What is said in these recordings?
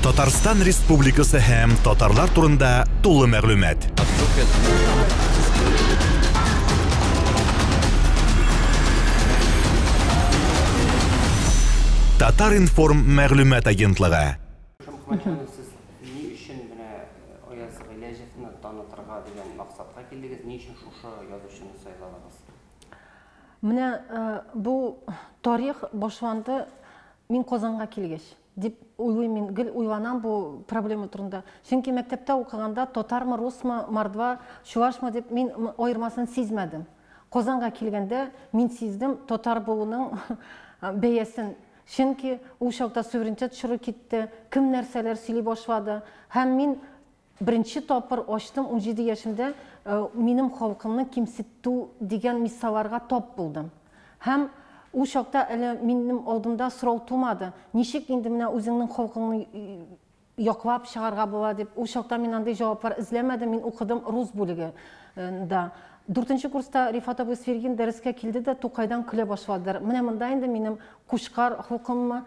Татарстан Республикасы һәм татарлар турында тулы мәгълүмат. Татар-информ мәгълүмат агентлыгы. Мөхәммәтҗанов, сез ни өчен менә Аяз Гыйләҗевны танытырга дигән максатка килдегез? Ни өчен шушы язучыны сайладыгыз? Менә бу тарих башланды мин Казанга килгәч, дип уйлыйм мин, гел уйланам бу проблема турында. Чөнки мәктәптә укыганда татармы, русмы, мордва, чувашмы дип мин аермасын сизмәдем. Казанга килгәндә мин сиздем татар булуның бәясен. Чөнки ул чакта суверенитет чоры китте, кем нәрсәләр сөйли башлады. Һәм мин беренче тапкыр ачтым 17 яшемдә минем халкымны кимсетү дигән мисалларга тап булдым. Һәм ул чакта әле минем алдымда сорау тумады, ничек инде менә үзеңнең халкыңны яклап чыгарга була дип. Ул чакта мин андый җаваплар эзләмәдем, мин укыдым рус бүлеге да. Дүртенче курста Рифат абый Свергин дәрескә килде дә Тукайдан көлә башладылар. Менә монда инде минем Кучкар холкыммы,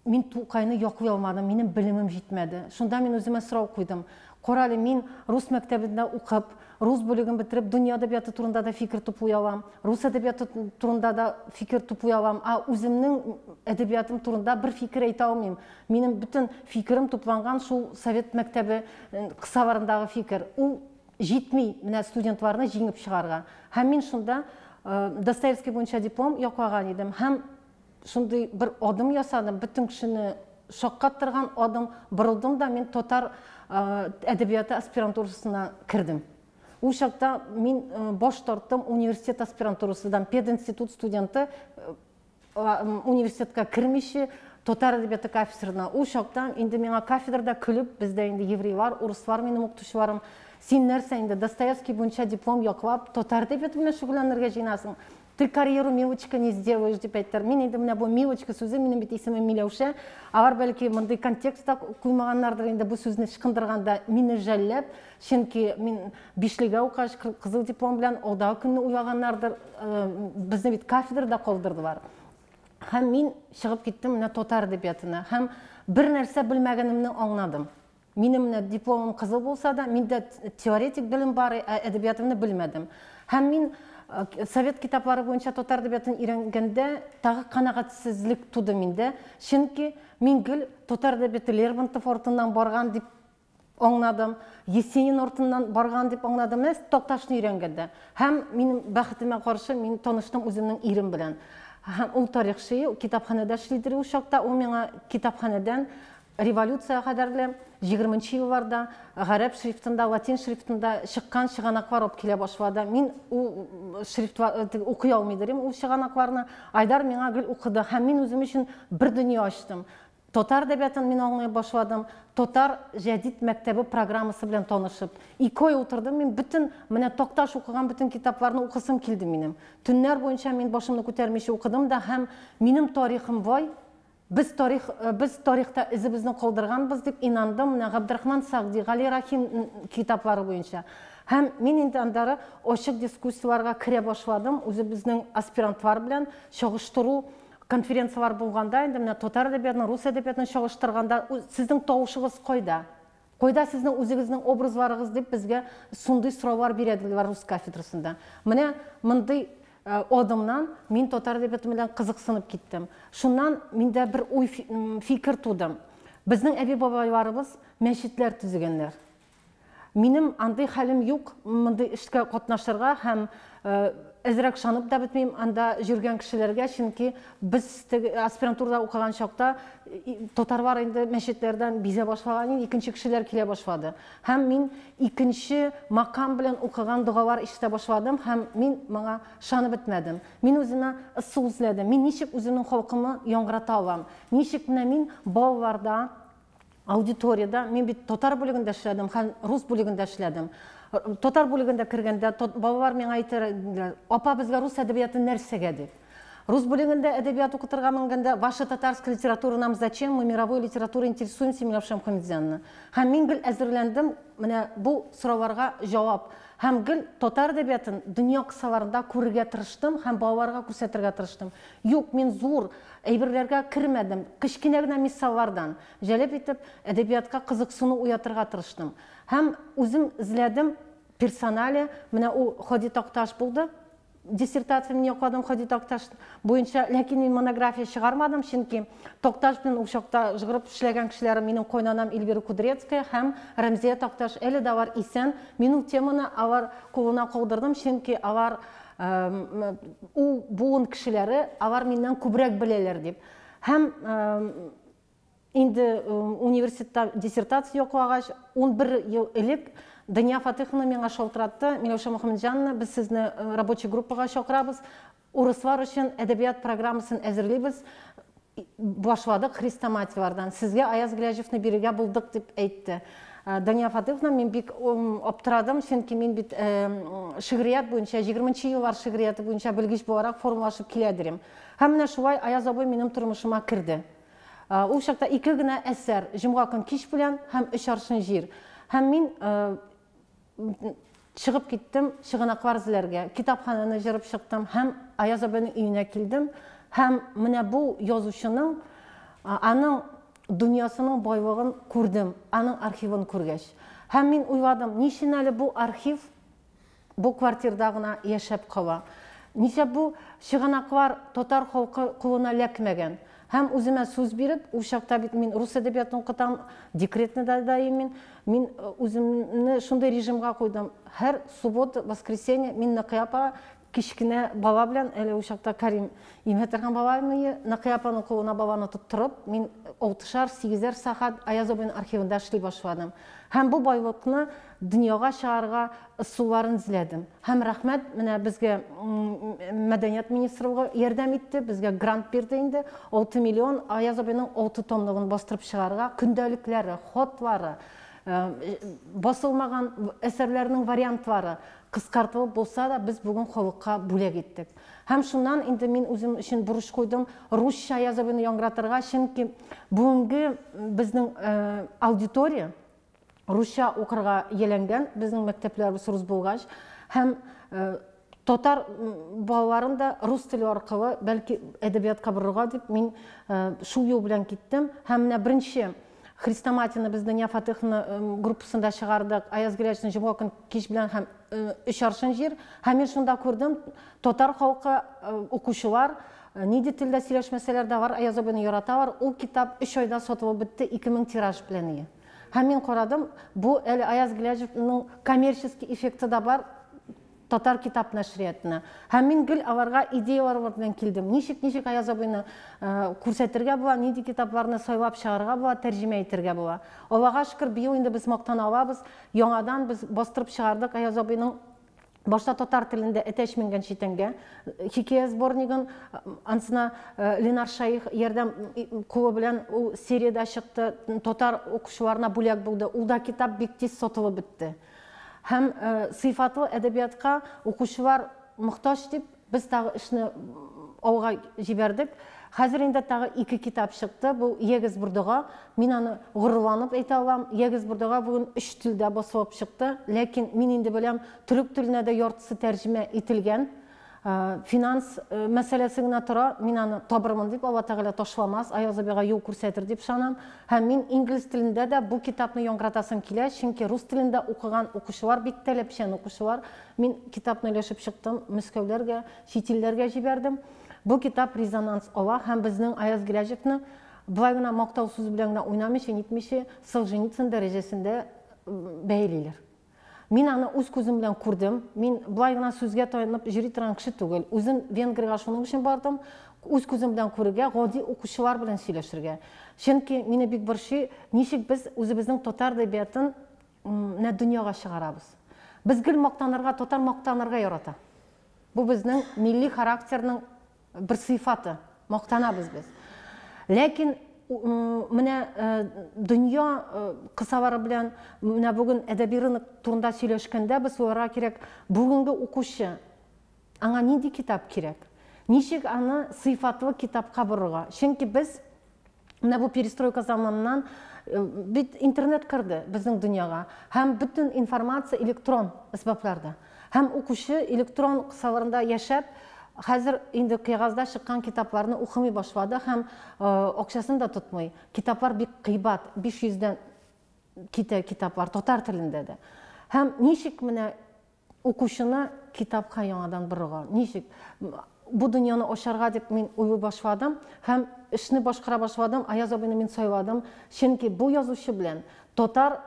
мин Тукайны яклый алмадым, минем белемем җитмәде. Шунда мин үземә сорау куйдым. Кара әле, мин рус мәктәбендә укып, рус бүлеген бетереп, дөнья әдәбияты турында да фикер туплый алам, рус әдәбияты турында да фикер туплый алам, ә үземнең әдәбиятым турында бер фикер әйтә алмыйм. Минем бөтен фикерем тупланган шул совет мәктәбе кысаларындагы фикер. Ул җитми менә студентларны җиңеп чыгарга. Һәм мин шунда Достоевский буенча диплом яклаган идем һәм шундый бер адым ясадым, бөтен кешене шаккаттырган адым, борылдым да мин татар әдәбияты аспирантурасына кердем. Ул чакта мин баш тарттым университет аспирантурасыдан, пединститут студенты университетка кермичә татар әдәбияты кафедрасына. Ул чакта инде миңа кафедрада көлеп, бездә инде еврейлар, урыслар минем укытучыларым, син нәрсә инде Достоевский буенча диплом яклап, татар әдәбияты белән шөгыльләнергә җыенасың? Ты карьеру, милочка, не сделаешь, дип әйттеләр. Мин инде менә бу милочка сүзе, минем бит исемем Миләүшә. Алар бәлки мондый контекстта куймаганнардыр инде бу сүзне ычкындырганда, мине жәлләп, чөнки мин бишлегә укыгач, кызыл диплом белән алдагы көнне уйлаганнардыр, безне бит кафедрада калдырдылар. Һәм мин чыгып киттем менә татар әдәбиятына. Һәм бер нәрсә белмәгәнемне аңладым. Минем менә дипломым кызыл булса да, миндә теоретик белем бар, ә әдәбиятымны белмәдем. Һәм мин совет китаплары буенча татар әдәбиятын өйрәнгәндә тагы канәгатьсезлек туды миндә. Чөнки мин гел татар әдәбияты Лермонтов артыннан барган дип аңладым, Есенин артыннан барган дип аңладым. Менә Такташны өйрәнгәндә. Һәм минем бәхетемә каршы мин таныштым үземнең ирем белән. Һәм ул тарихчы, китапханәдә эшлидер ул чакта. Ул миңа китапханәдән революция кадәрле 20 елларда гарәп шрифтында, латин шрифтында чыккан чыганаклар алып килә башлады. Мин ул шрифтлар укый алмый идем ул чыганакларны. Айдар миңа гел укыды һәм мин үзем өчен бер дөнья ачтым. Татар әдәбиятын мин аңлый башладым. Татар җәдит мәктәбе программасы белән танышып. 2 ай утырдым мин, бөтен менә Такташ укыган бөтен китапларны укысым килде минем. Төннәр буенча мин башымны күтәрмичә укыдым да һәм минем тарихым бай. Без тарих, без тарихта эзебезне калдырганбыз дип инандым менә Габдрахман Сагди, Гали Рахим китаплары буенча. Һәм мин инде андары ачык дискуссияләргә керә башладым, үзебезнең аспирантлар белән чагыштыру конференцияләр булганда, инде менә татар әдәбиятын, рус әдәбиятын чагыштырганда, сезнең тавышыгыз кайда? Кайда сезнең үзегезнең образларыгыз дип безгә шундый сораулар бирәделәр рус кафедрасында. Менә мондый адымнан мин татар әдәбияты белән кызыксынып киттем. Шуннан миндә бер уй фикер туды. Безнең әби-бабайларыбыз мәчетләр төзегәннәр. Минем андый хәлем юк, мондый эшкә катнашырга һәм әзрәк шанып да бетмим анда йөргән кешеләргә, чөнки без аспирантурада укыган чакта татарлар инде мәчетләрдән бизә башлаган инде, икенче кешеләр килә башлады. Һәм мин икенче макам белән укыган догалар ишетә башладым һәм мин моңа шанып бетмәдем. Мин үземә ысул эзләдем. Мин ничек үземнең халкымны яңгырата алам? Ничек менә мин балаларда, аудиторияда, мин бит татар бүлегендә эшләдем һәм рус бүлегендә эшләдем. Татар бүлегендә кергәндә балалар миңа әйтер, апа, безгә рус әдәбияты нәрсәгә дип. Рус бүлегендә әдәбият укытырга менгәндә, ваша татарская литература нам зачем, мы мировой литературой интересуемся, Миләүшә Мөхәммәтзяновна. Һәм мин гел әзерләндем менә бу сорауларга җавап. Һәм гел татар әдәбиятын дөнья кысаларында күрергә тырыштым һәм балаларга күрсәтергә тырыштым. Юк, мин зур әйберләргә кермәдем. Кечкенә генә мисаллардан җәлеп итеп, әдәбиятка кызыксыну уятырга тырыштым. Һәм үзем эзләдем персонале, менә ул Һади Такташ булды. Диссертация мин якладым Һади Такташ буенча, ләкин мин монография чыгармадым, чөнки Такташ белән ул чакта жгырып эшләгән кешеләрем минем кайнанам Эльвира Кудрецкая һәм Рәмзия Такташ әле дә алар исән. Мин ул теманы алар кулына калдырдым, чөнки алар ул буын кешеләре, алар миннән күбрәк беләләр дип. Һәм инде университетта диссертация яклагач, 11 ел элек Дания Фатыховна миңа шалтыратты: «Миләүшә Мөхәммәтҗановна, без сезне рабочий группага чакырабыз. Урыслар өчен әдәбият программасын әзерлибез. Башладык хрестоматиялардан. Сезгә Аяз Гыйләҗевны бирергә булдык», дип әйтте. Дания Фатыховна, мин бик аптырадым, чөнки мин бит шигърият буенча, 20 еллар шигърияте буенча белгеч буларак формалашып килә дирем. Һәм менә шулай Аяз абый минем тормышыма керде. Ул чакта ике генә әсәр: «Җомга көн кич белән» һәм «Өч аршын җир». Һәм мин чыгып киттем чыганаклар эзләргә, китапханәне җырып чыктым һәм Аяз абыйның өенә килдем. Һәм менә бу язучының, аның дөньясының байлыгын күрдем, аның архивын күргәч. Һәм мин уйладым, ни өчен әле бу архив бу квартирда гына яшәп кала? Ничә бу чыганаклар татар халкы кулына эләкмәгән? Һәм үземә сүз биреп, ул чакта бит мин рус әдәбиятын укытам, декретны да даим мин. Мин үземне шундый режимга куйдым. Һәр суббота, воскресенье мин Нәкыя апа кечкенә бала белән, әле ул чакта Карим имә торган бала иде, Нәкыя апаның кулына баланы тоттырып, мин алтышар, сигезәр сәгать Аяз абыйның архивында эшли башладым. Һәм бу байлыкны дөньяга чыгарырга ысулларын эзләдем. Һәм рәхмәт, менә безгә Мәдәният министрлыгы ярдәм итте, безгә грант бирде инде. 6 миллион Аяз абыйның 6 томлыгын бастырып чыгарырга, көндәлекләре, хатлары, басылмаган әсәрләрнең вариантлары кыскартылып булса да, без бүген халыкка бүләк иттек. Һәм шуннан инде мин үзем өчен бурыч куйдым русча Аяз абыйны яңгыратырга, чөнки бүгенге безнең аудитория русча укырга ияләнгән, безнең мәктәпләребез рус булгач, һәм татар балаларын да рус теле аркылы бәлки әдәбиятка борырга дип мин шул юл белән киттем. Һәм менә беренче хрестоматияне без Дания Фатыховна группасында чыгардык, Аяз Гыйләҗевнең «Җомга көн кич белән» һәм «Өч аршын җир». Һәм мин шунда күрдем, татар халкы, укучылар, нинди телдә сөйләшмәсәләр дә, алар Аяз абыйны яраталар. Ул китап 3 айда сатылып бетте, 2000 тираж белән. Һәм мин карадым, бу әле Аяз Гыйләҗевның коммерческий эффекты да бар татар китап нәшриятына. Һәм мин гел аларга идеялар белән килдем. Ничек, ничек Аяз абыйны күрсәтергә була, нинди китапларны сайлап чыгарырга була, тәрҗемә итәргә була. Аллага шөкер, быел инде без мактана алабыз. Яңадан без бастырып чыгардык Аяз абыйның башта татар телендә «Әтәч менгән читәнгә» хикәя сборнигын, ансына Ленар Шәех ярдәм кулы белән ул сериядә чыкты, татар укучыларына бүләк булды. Ул да китап бик тиз сатылып бетте. Һәм сыйфатлы әдәбиятка укучылар мохтаҗ дип, без тагы эшне алга җибәрдек. Хәзер инде тагы ике китап чыкты. Бу «Ягез Бурдыга». Мин аны горурланып әйтә алам. «Ягез Бурдыга» бүген өч телдә басылып чыкты. Ләкин мин инде беләм, төрек теленә дә яртысы тәрҗемә ителгән. Финанс мәсьәләсе генә тора, мин аны табырмын дип, Алла Тәгалә ташламас, Аяз абыйга юл күрсәтер дип ышанам. Һәм мин инглиз телендә дә бу китапны яңгыратасым килә, чөнки рус телендә укыган укучылар бик таләпчән укучылар. Мин китапны өләшеп чыктым, Мәскәүләргә, чит илләргә җибәрдем. Бу китап резонанс ала һәм безнең Аяз Гыйләҗевны былай гына мактау сүзе белән генә уйнамыйча, нитмичә, Солженицын дәрәҗәсендә бәялиләр. Мин аны үз күзем белән күрдем. Мин былай гына сүзгә таянып йөри торган кеше түгел. Үзем Венгриягә шуның өчен бардым, үз күзем белән күрергә, гади укучылар белән сөйләшергә. Чөнки мине бик борчый, ничек без үзебезнең татар әдәбиятын менә дөньяга чыгарабыз. Без гел мактанырга, татар мактанырга ярата. Бу безнең милли характерның бер сыйфаты, мактанабыз без. Ләкин менә дөнья кысалары белән менә бүген әдәби рынок турында сөйләшкәндә без уйларга кирәк, бүгенге укучы аңа нинди китап кирәк? Ничек аны сыйфатлы китапка борырга? Чөнки без Менә бу перестройка заманыннан бит интернет керде безнең дөньяга һәм бөтен информация электрон әсбапларда. Һәм укучы электрон кысаларында яшәп, хәзер инде кәгазьдә чыккан китапларны укымый башлады һәм акчасын да тотмый. Китаплар бик кыйбат, 500 дән китә китаплар татар телендә дә. Һәм ничек менә укучыны китапка яңадан борырга, ничек бу дөньяны ачарга дип мин уйлый башладым һәм эшне башкара башладым. Аяз абыйны мин сайладым, чөнки бу язучы белән татар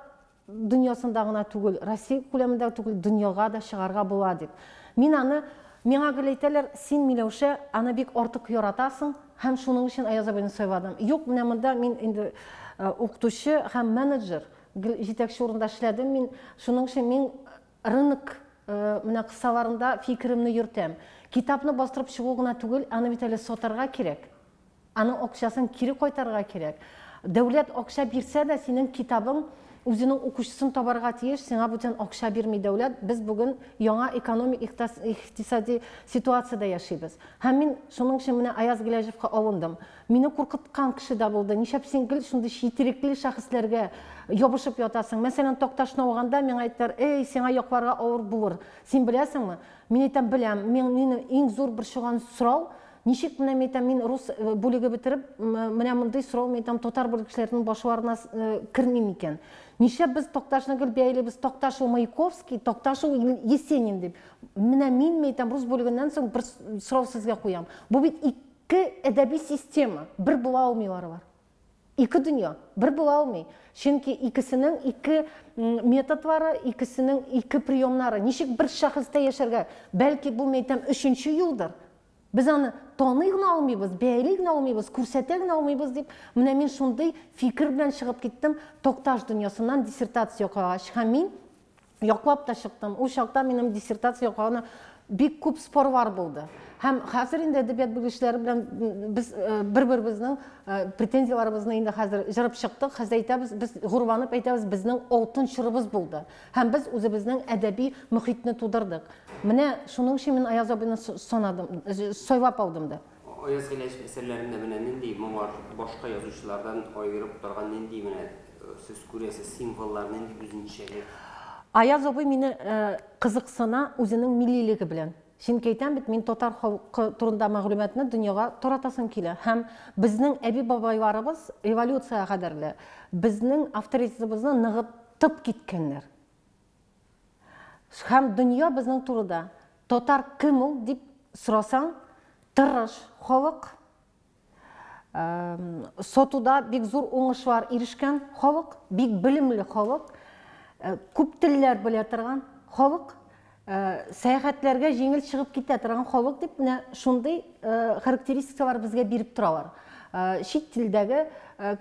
дөньясында гына түгел, Россия күләмендә түгел, дөньяга да чыгарга була дип. Мин аны, миңа гел әйтәләр, син, Миләүшә, аны бик артык яратасың һәм шуның өчен Аяз абыйны сайладым. Юк, менә монда мин инде укытучы һәм менеджер, гел җитәкче урында эшләдем мин. Шуның өчен мин рынок менә кысаларында фикеремне йөртәм. Китапны бастырып чыгу гына түгел, аны бит әле сатарга кирәк. Аның акчасын кире кайтарырга кирәк. Дәүләт акча бирсә дә, синең китабың үзенең укучысын табарга тиеш, сиңа бүтән акча бирми дәүләт. Без бүген яңа экономик икътисади ситуациядә яшибез. Һәм мин шуның өчен менә Аяз Гыйләҗевка алындым. Мине куркыткан кеше дә булды. Нишләп син гел шундый четерекле шәхесләргә ябышып ятасың? Мәсәлән, Такташны алганда миңа әйттеләр, "Эй, сиңа якларга авыр булыр. Син беләсеңме?" Мин әйтәм, "Беләм." Мине иң зур борчыган сорау, ничек менә мин әйтәм, мин рус бүлеге бетереп, менә мондый сорау мин әйтәм, татар бүлекчеләренең башларына керми микән? Нишләп без Такташны гел бәйлибез? Такташ ул Маяковский, Такташ ул Есенин дип. Менә мин, мин әйтәм, рус бүлегеннән соң бер сорау сезгә куям. Бу бит ике әдәби система, бер була алмыйлар алар. Ике дөнья, бер була алмый. Чөнки икесенең ике методлары, икесенең ике приемнары. Ничек бер шәхестә яшәргә? Бәлки бу, мин әйтәм, өченче юлдыр. Без аны таный гына алмыйбыз, бәяли генә алмыйбыз, күрсәтә генә алмыйбыз дип, менә мин шундый фикер белән чыгып киттем Такташ дөньясыннан диссертация яклагач. Һәм мин яклап та чыктым. Ул чакта минем диссертация яклаганы бик күп спорлар булды. Һәм хәзер инде әдәбият белгечләре белән без бер-беребезнең претензияләребезне инде хәзер җырып чыктык. Хәзер әйтәбез, без горурланып әйтәбез, безнең алтын чорыбыз булды. Һәм без үзебезнең әдәби мохитне тудырдык. Менә шуның өчен мин Аяз абыйны санадым, сайлап алдым да. Аяз Гыйләҗев әсәрләрендә менә нинди моңар башка язучылардан аерып торган нинди менә сез күрәсез символлар, нинди үзенчәлек? Аяз абый мине кызыксына үзенең миллилеге белән. Чөнки әйтәм бит, мин татар халкы турында мәгълүматны дөньяга таратасым килә. Һәм безнең әби-бабайларыбыз революциягә кадәрле безнең авторитетыбызны ныгытып киткәннәр. Һәм дөнья безнең турыда татар кем ул дип сорасаң, тырыш халык, сатуда бик зур уңышлар ирешкән халык, бик белемле халык, күп телләр белә торган халык, сәяхәтләргә җиңел чыгып китә торган халык дип менә шундый характеристикалар безгә биреп торалар. Чит телдәге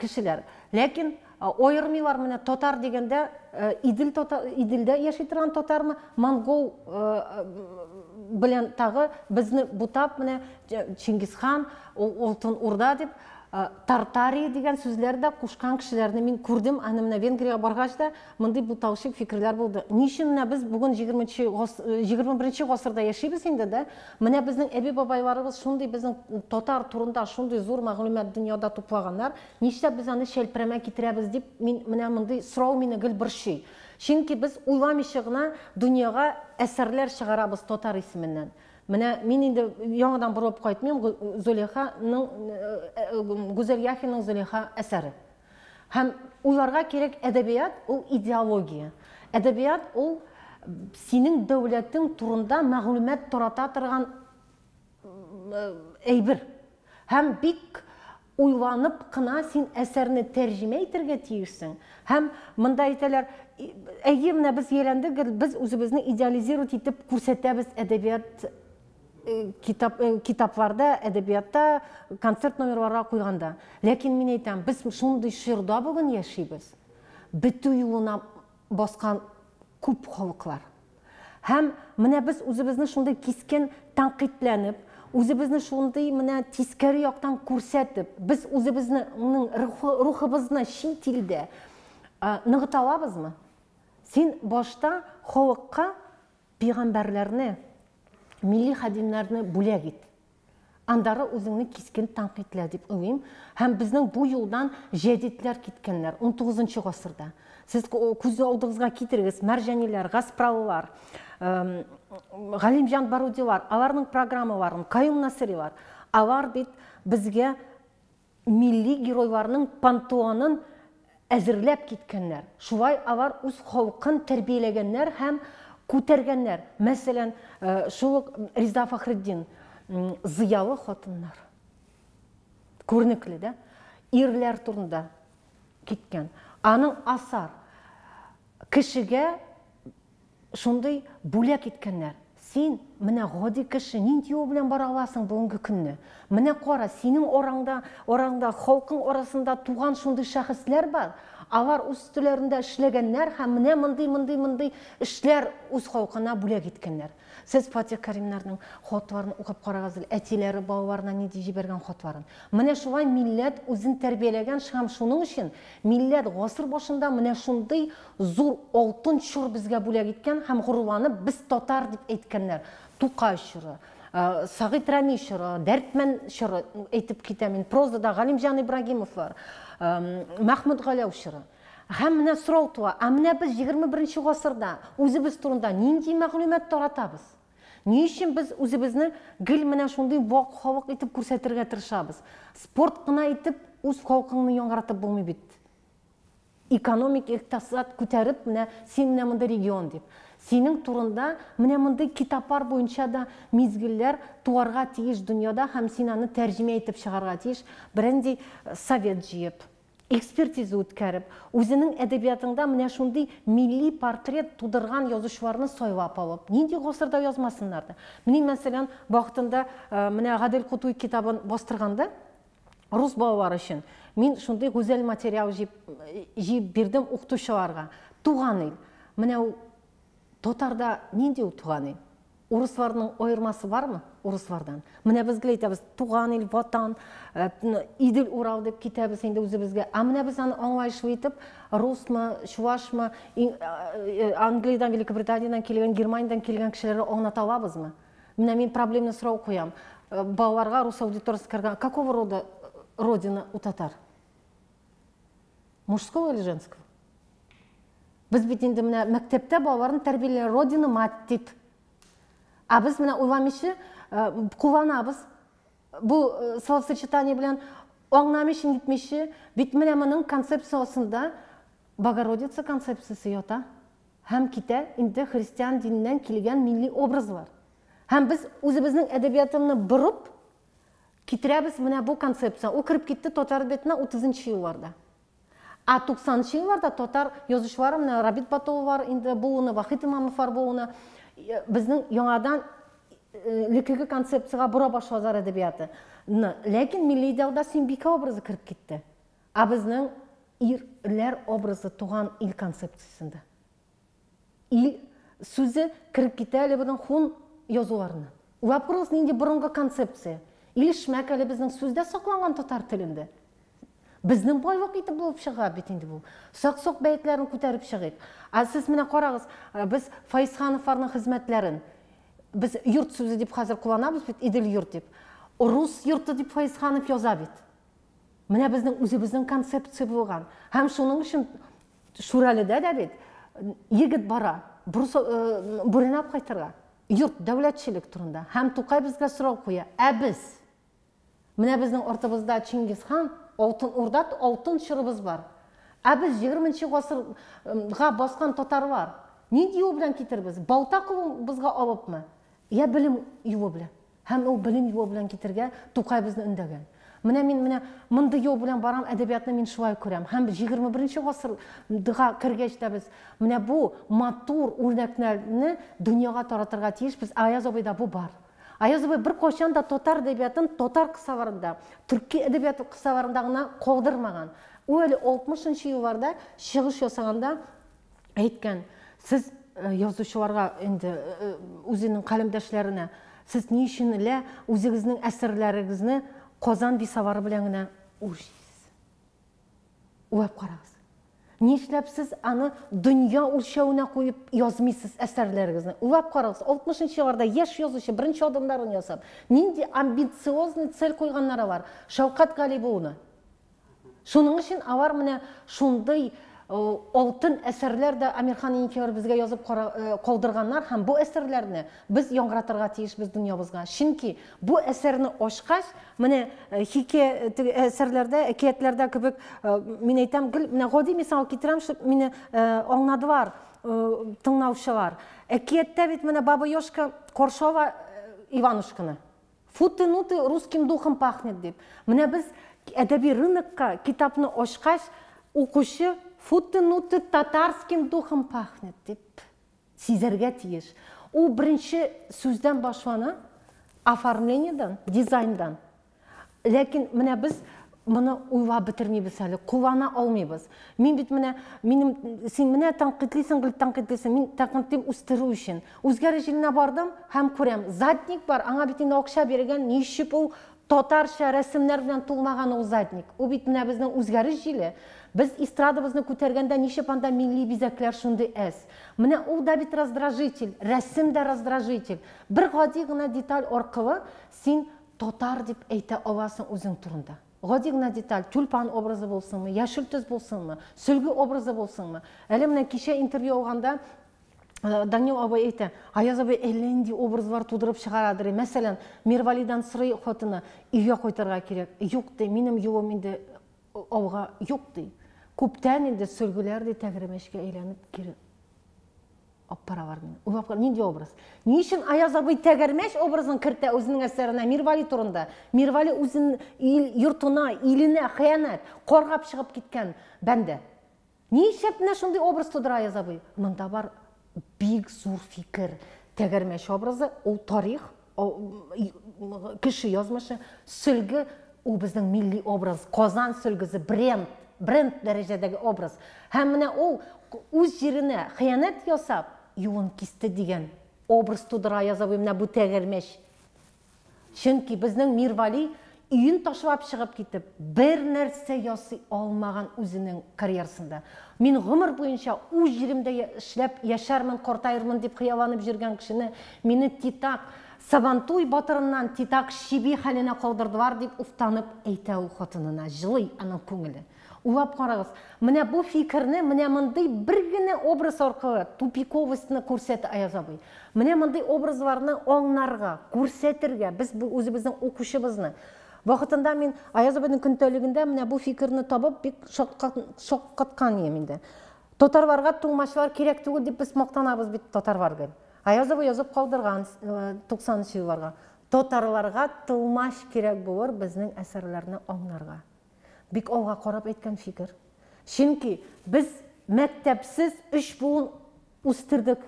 кешеләр. Ләкин аермыйлар менә татар дигәндә Идел татар, Иделдә яши торган татармы, монгол белән тагы безне бутап менә Чингисхан, Алтын Урда дип Тартария дигән сүзләр дә кушкан кешеләрне мин күрдем. Аны менә Венгриягә баргач та мондый буталчык фикерләр булды. Ни өчен менә без бүген 21 гасырда яшибез инде дә, менә безнең әби-бабайларыбыз шундый безнең татар турында шундый зур мәгълүмат дөньяда туплаганнар, нишләп без аны чәлпрәмә китерәбез дип, мин менә мондый сорау мине гел борчый. Чөнки без уйламыйча гына дөньяга әсәрләр чыгарабыз татар исеменнән. Менә мин инде яңадан борылып кайтмыйм, Зөләйханың, Гүзәл Яхиның Зөләйха әсәре. Һәм уйларга кирәк, әдәбият ул идеология. Әдәбият ул синең дәүләтең турында мәгълүмат тарата торган әйбер. Һәм бик уйланып кына син әсәрне тәрҗемә итәргә тиешсең. Һәм монда әйтәләр, әйе, менә без ияләндек, без үзебезне идеализировать итеп күрсәтәбез әдәбият китап, китапларда, әдәбиятта, концерт номерларга куйганда. Ләкин мин әйтәм, без шундый чорда бүген яшибез. Бетү юлына баскан күп халыклар. Һәм менә без үзебезне шундый кискен тәнкыйтьләнеп, үзебезне шундый менә тискәре яктан күрсәтеп, без үзебезнең рухыбызны чит илдә ныгыта алабызмы? Син башта халыкка пәйгамбәрләрне, милли хадимнәрне бүләк ит. Андары үзеңне кискен тәнкыйтьлә дип уйлыйм. Һәм безнең бу юлдан җәдидләр киткәннәр 19 гасырда. Сез күз алдыгызга китерегез, Мәрҗаниләр, Гаспралылар, Галимҗан Барудилар, аларның программаларын, Каюм Насыйрилар. Алар бит безгә милли геройларның пантеонын әзерләп киткәннәр. Шулай алар үз халкын тәрбияләгәннәр һәм күтәргәннәр. Мәсәлән, шул ук Риза Фахретдин, зыялы хатыннар. Күренекле, да? Ирләр турында киткән. Аның асар кешегә шундый бүләк иткәннәр. Син менә гади кеше, нинди юл белән бара аласың бүгенге көнне? Менә кара, синең араңда, араңда, халкың арасында туган шундый шәхесләр бар. Алар үз өстеләрендә эшләгәннәр һәм менә мондый, мондый, мондый эшләр үз халкына бүләк иткәннәр. Сез Фатих Кәримнәрнең хатларын укып карагыз әле, әтиләре балаларына нинди җибәргән хатларын. Менә шулай милләт үзен тәрбияләгән һәм шуның өчен милләт гасыр башында менә шундый зур алтын чор безгә бүләк иткән һәм горурланып без татар дип әйткәннәр. Тукай чоры, Сагит Рәми чоры, Дәрдмән чоры әйтеп китәм мин. Прозада Галимҗан Ибрагимовлар, Мәхмүт Галәү чоры. Һәм менә сорау туа, ә менә без 21 гасырда үзебез турында нинди мәгълүмат таратабыз? Ни өчен без үзебезне гел менә шундый вак халык итеп күрсәтергә тырышабыз? Спорт кына итеп үз халкыңны яңгыратып булмый бит. Экономик икътисад күтәреп, менә син менә мондый регион дип. Синең турында менә мондый китаплар буенча да мизгелләр туарга тиеш дөньяда һәм син аны тәрҗемә итеп чыгарга тиеш, бернинди совет җыеп, экспертиза үткәреп, үзенең әдәбиятыңда менә шундый милли портрет тудырган язучыларны сайлап алып, нинди гасырда язмасыннар да. Мин, мәсәлән, вакытында менә Гадел Кутуй китабын бастырганда, рус балалары өчен мин шундый гүзәл материал җыеп бирдем укытучыларга. Туган ил. Менә ул татарда нинди ул туган ил? Урысларның аермасы бармы урыслардан? Менә без гел әйтәбез, туган ил, ватан, Идел, Урал дип китәбез инде үзебезгә. Ә менә без аны аңлаешлы итеп, русмы, чувашмы, Англиядән, Великобританиядән килгән, Германиядән килгән кешеләргә аңлата алабызмы? Менә мин проблемный сорау куям. Балаларга рус аудиториясе кергән, какого рода родина у татар? Мужского или женского? Без бит инде менә мәктәптә балаларны тәрбияләр родина мать дип. Ә без менә уйламыйча кулланабыз. Бу словосочетание белән аңламыйча нитмичә, бит менә моның концепциясендә Богородица концепциясе ята һәм китә инде христиан диненнән килгән милли образлар. Һәм без үзебезнең әдәбиятымны борып китерәбез менә бу концепция. Ул кереп китте татар әдәбиятына 30 елларда. Ә 90 елларда татар язучылары менә Рабит Батуллар инде буыны, Вахит Имамовлар буыны безнең яңадан элеккеге концепциягә бора башладылар әдәбияты. Ләкин милли идеалда Сөембикә образы кереп китте. Ә безнең ирләр образы туган ил концепциясендә. Ил сүзе кереп китә әле безнең хун язуларына. Вопрос нинди борынгы концепция. Илешмәк әле безнең сүздә сакланган татар телендә. Безнең байлык итеп булып чыга бит инде бу. Сак-сок бәетләрен күтәреп чыгыйк. Ә сез менә карагыз, без Файзхановларның хезмәтләрен без йорт сүзе дип хәзер кулланабыз бит, Идел йорт дип. Рус йорты дип Файзханов яза бит. Менә безнең үзебезнең концепция булган. Һәм шуның өчен Шүрәледә дә бит егет бара, бүренә алып кайтырга. Йорт, дәүләтчелек турында. Һәм Тукай безгә сорау куя. Ә без? Менә безнең артыбызда Чингисхан, Алтын Урда, алтын чорыбыз бар. Ә без 20 гасырга баскан татарлар нинди юл белән китербез? Балта кулыбызга алыпмы? Я белем юлы белән. Һәм ул белем юлы белән китергә Тукай безне өндәгән. Менә мин менә мондый юл белән барам, әдәбиятны мин шулай күрәм. Һәм 21 гасырга кергәч тә без менә бу матур үрнәкләрне дөньяга таратырга тиешбез. Аяз абыйда бу бар. Аяз абый бер кайчан да татар әдәбиятын татар кысаларында, төрки әдәбияты кысаларында гына калдырмаган. Ул әле 60 елларда чыгыш ясаганда әйткән, сез язучыларга инде үзенең каләмдәшләренә, сез ни өчен лә үзегезнең әсәрләрегезне Казан бисавары белән генә үлчисез? Уйлап карагыз. Нишләп сез аны дөнья үлчәвенә куеп язмыйсыз әсәрләрегезне? Уйлап карагыз, 60 нчы елларда яшь язучы беренче адымнарын ясап, нинди амбициозный цель куйганнар алар. Шәүкәт Галибуллина. Шуның өчен алар менә шундый алтын әсәрләр дә Әмирхан Еникилар безгә язып калдырганнар һәм бу әсәрләрне без яңгыратырга тиешбез дөньябызга. Чөнки бу әсәрне ачкач, менә хикәя әсәрләрдә, әкиятләрдә кебек, мин әйтәм, гел менә гади мисал китерәм, чтобы мине аңладылар тыңлаучылар. Әкияттә бит менә Баба Ёжка каршы ала Иванушканы. Фу ты, ну ты, русским духом пахнет, дип. Менә без әдәби рынокка китапны ачкач, укучы фу ты, ну ты, татарским духом пахнет, дип сизәргә тиеш. Ул беренче сүздән башлана, оформлениедән, дизайндан. Ләкин менә без моны уйлап бетермибез әле, куллана алмыйбыз. Мин бит менә, минем, син менә тәнкыйтьлисең, гел тәнкыйтьлисең, мин тәнкыйтьлим үстерү өчен. Үзгәреш җиленә бардым һәм күрәм, задник бар, аңа бит инде акча бирелгән, ничек ул татарча рәсемнәр белән тулмаган ул задник. Ул бит менә безнең үзгәреш җиле. Без эстрадабызны күтәргәндә ничек анда милли бизәкләр шундый әз. Менә ул да бит раздражитель, рәсем дә раздражитель. Бер гади генә деталь аркылы син татар дип әйтә аласың үзең турында. Гади генә деталь, тюльпан образы булсынмы, яшел төс булсынмы, сөлге образы булсынмы. Әле менә кичә интервью алганда Данил абый әйтә, Аяз абый әллә нинди образлар тудырып чыгарадыр. Мәсәлән, Мирвалидан сорый хатыны, өйгә кайтырга кирәк. Юк ди, минем юлым инде алга юк ди. Күптән инде сөлгеләр ди тәгәрмәчкә әйләнеп кире алып баралар мине. Уйлап кара, нинди образ? Ни өчен Аяз абый тәгәрмәч образын кертә үзенең әсәренә Мирвали турында? Мирвали үзен ил, йортына, иленә хыянәт, каргап чыгып киткән бәндә. Нишләп менә шундый образ тудыра Аяз абый? Монда бар бик зур фикер. Тәгәрмәч образы, ул тарих, кеше язмышы, сөлге, ул безнең милли образ, Казан сөлгесе, бренд, бренд дәрәҗәдәге образ. Һәм менә ул үз җиренә хыянәт ясап, юлын кисте дигән образ тудыра Аяз абый менә бу тәгәрмәч. Чөнки безнең Мирвали өен ташлап чыгып китеп, бер нәрсә ясый алмаган үзенең карьерасында. Мин гомер буенча үз җиремдә эшләп яшәрмен, картаермын дип хыялланып йөргән кешене мине титак Сабантуй батырыннан титак чиби хәленә калдырдылар дип уфтанып әйтә ул хатынына, җылый аның күңеле. Уйлап карагыз, менә бу фикерне менә мондый бер генә образ аркылы тупиковостьны күрсәтә Аяз абый. Менә мондый образларны аңнарга, күрсәтергә, без бу үзебезнең укучыбызны. Вакытында мин Аяз абыйның көндәлегендә менә бу фикерне табып бик шаккаткан идем инде. Татарларга тулмачлар кирәк түгел дип без мактанабыз бит татарлар гел. Аяз абый язып калдырган 90 нчы елларга. Татарларга тылмач кирәк булыр безнең әсәрләрне аңнарга. Бик алга карап әйткән фикер. Чөнки без мәктәпсез өч буын үстердек.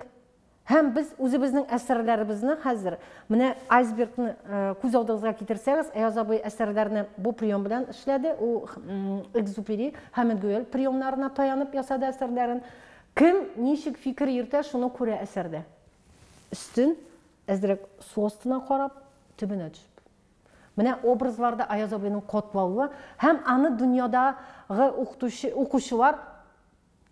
Һәм без үзебезнең әсәрләребезне хәзер, менә айсбергны күз алдыгызга китерсәгез, Аяз абый әсәрләрне бу прием белән эшләде. Ул Экзюпери, Хәмит Гүел приемнарына таянып ясады әсәрләрен. Кем ничек фикер йөртә, шуны күрә әсәрдә. Өстен, әзрәк су астына карап, төбенә төшеп. Менә образларда Аяз абыйның катлаулы һәм аны дөньядагы укытучы, укучылар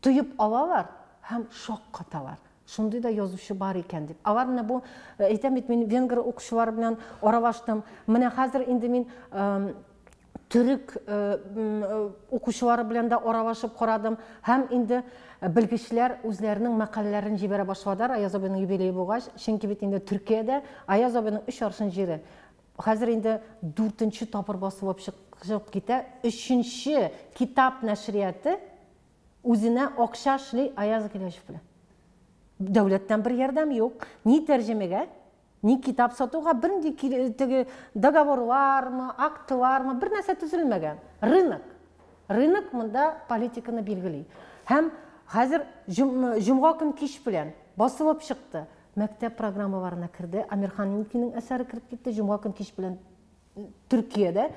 тоеп алалар һәм шаккаталар. Шундый да язучы бар икән дип. Алар менә бу, әйтәм бит, мин венгр укучылары белән аралаштым. Менә хәзер инде мин төрек укучылары белән дә аралашып карадым. Һәм инде белгечләр үзләренең мәкаләләрен җибәрә башладылар Аяз абыйның юбилее булгач. Чөнки бит инде Төркиядә Аяз абыйның өч аршын җире хәзер инде дүртенче тапкыр басылып чыгып китә. Өченче китап нәшрияты үзенә акча эшли Аяз Гыйләҗев белән. Дәүләттән бер ярдәм юк. Ни тәрҗемәгә, ни китап сатуга бернинди теге договорлармы, актлармы, бер нәрсә төзелмәгән. Рынок. Рынок монда политиканы билгели. Һәм хәзер җомга көн кич белән басылып чыкты. Мәктәп программаларына керде. Әмирхан Еникинең әсәре кереп китте. Җомга көн кич белән Төркиядә.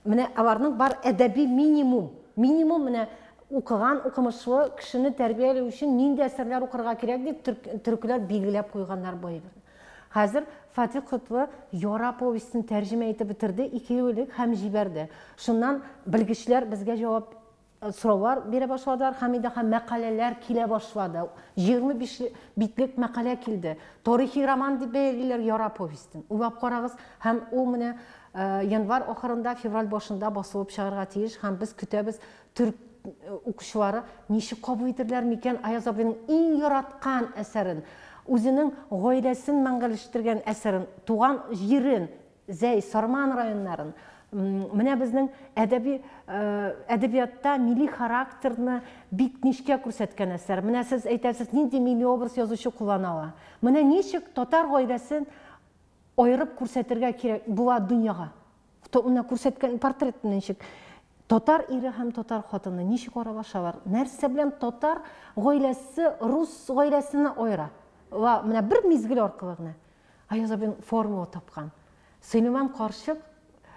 Менә аларның бар әдәби минимум. Минимум менә укыган, укымышлы кешене тәрбияләү өчен нинди әсәрләр укырга кирәк дип төркиләр билгеләп куйганнар бу әйберне. Хәзер Фатих Котлы Яра повестен тәрҗемә итеп бетерде 2 ел элек һәм җибәрде. Шуннан белгечләр безгә җавап Сораулар бирә башладылар һәм инде һәм мәкаләләр килә башлады. 25 битлек мәкалә килде. Тарихи роман дип бәялиләр Яра повестен. Уйлап карагыз, һәм ул менә январь ахырында, февраль башында басылып чыгарга тиеш һәм без көтәбез төрк укучылары ничек кабул итерләр микән Аяз абыйның иң яраткан әсәрен, үзенең гаиләсен мәңгеләштергән әсәрен, туган җирен, Зәй, Сарман районнарын, менә безнең әдәби әдәбиятта милли характерны бик нечкә күрсәткән әсәр. Менә сез әйтәсез, нинди милли образ язучы куллана ала? Менә ничек татар гаиләсен аерып күрсәтергә кирәк була дөньяга? Менә күрсәткән портрет ничек? Татар ире һәм татар хатыны ничек аралашалар? Нәрсә белән татар гаиләсе рус гаиләсенә аера? Ва, менә бер мизгел аркылы гына. Аяз абыйның формула тапкан. Сөләйман карчык,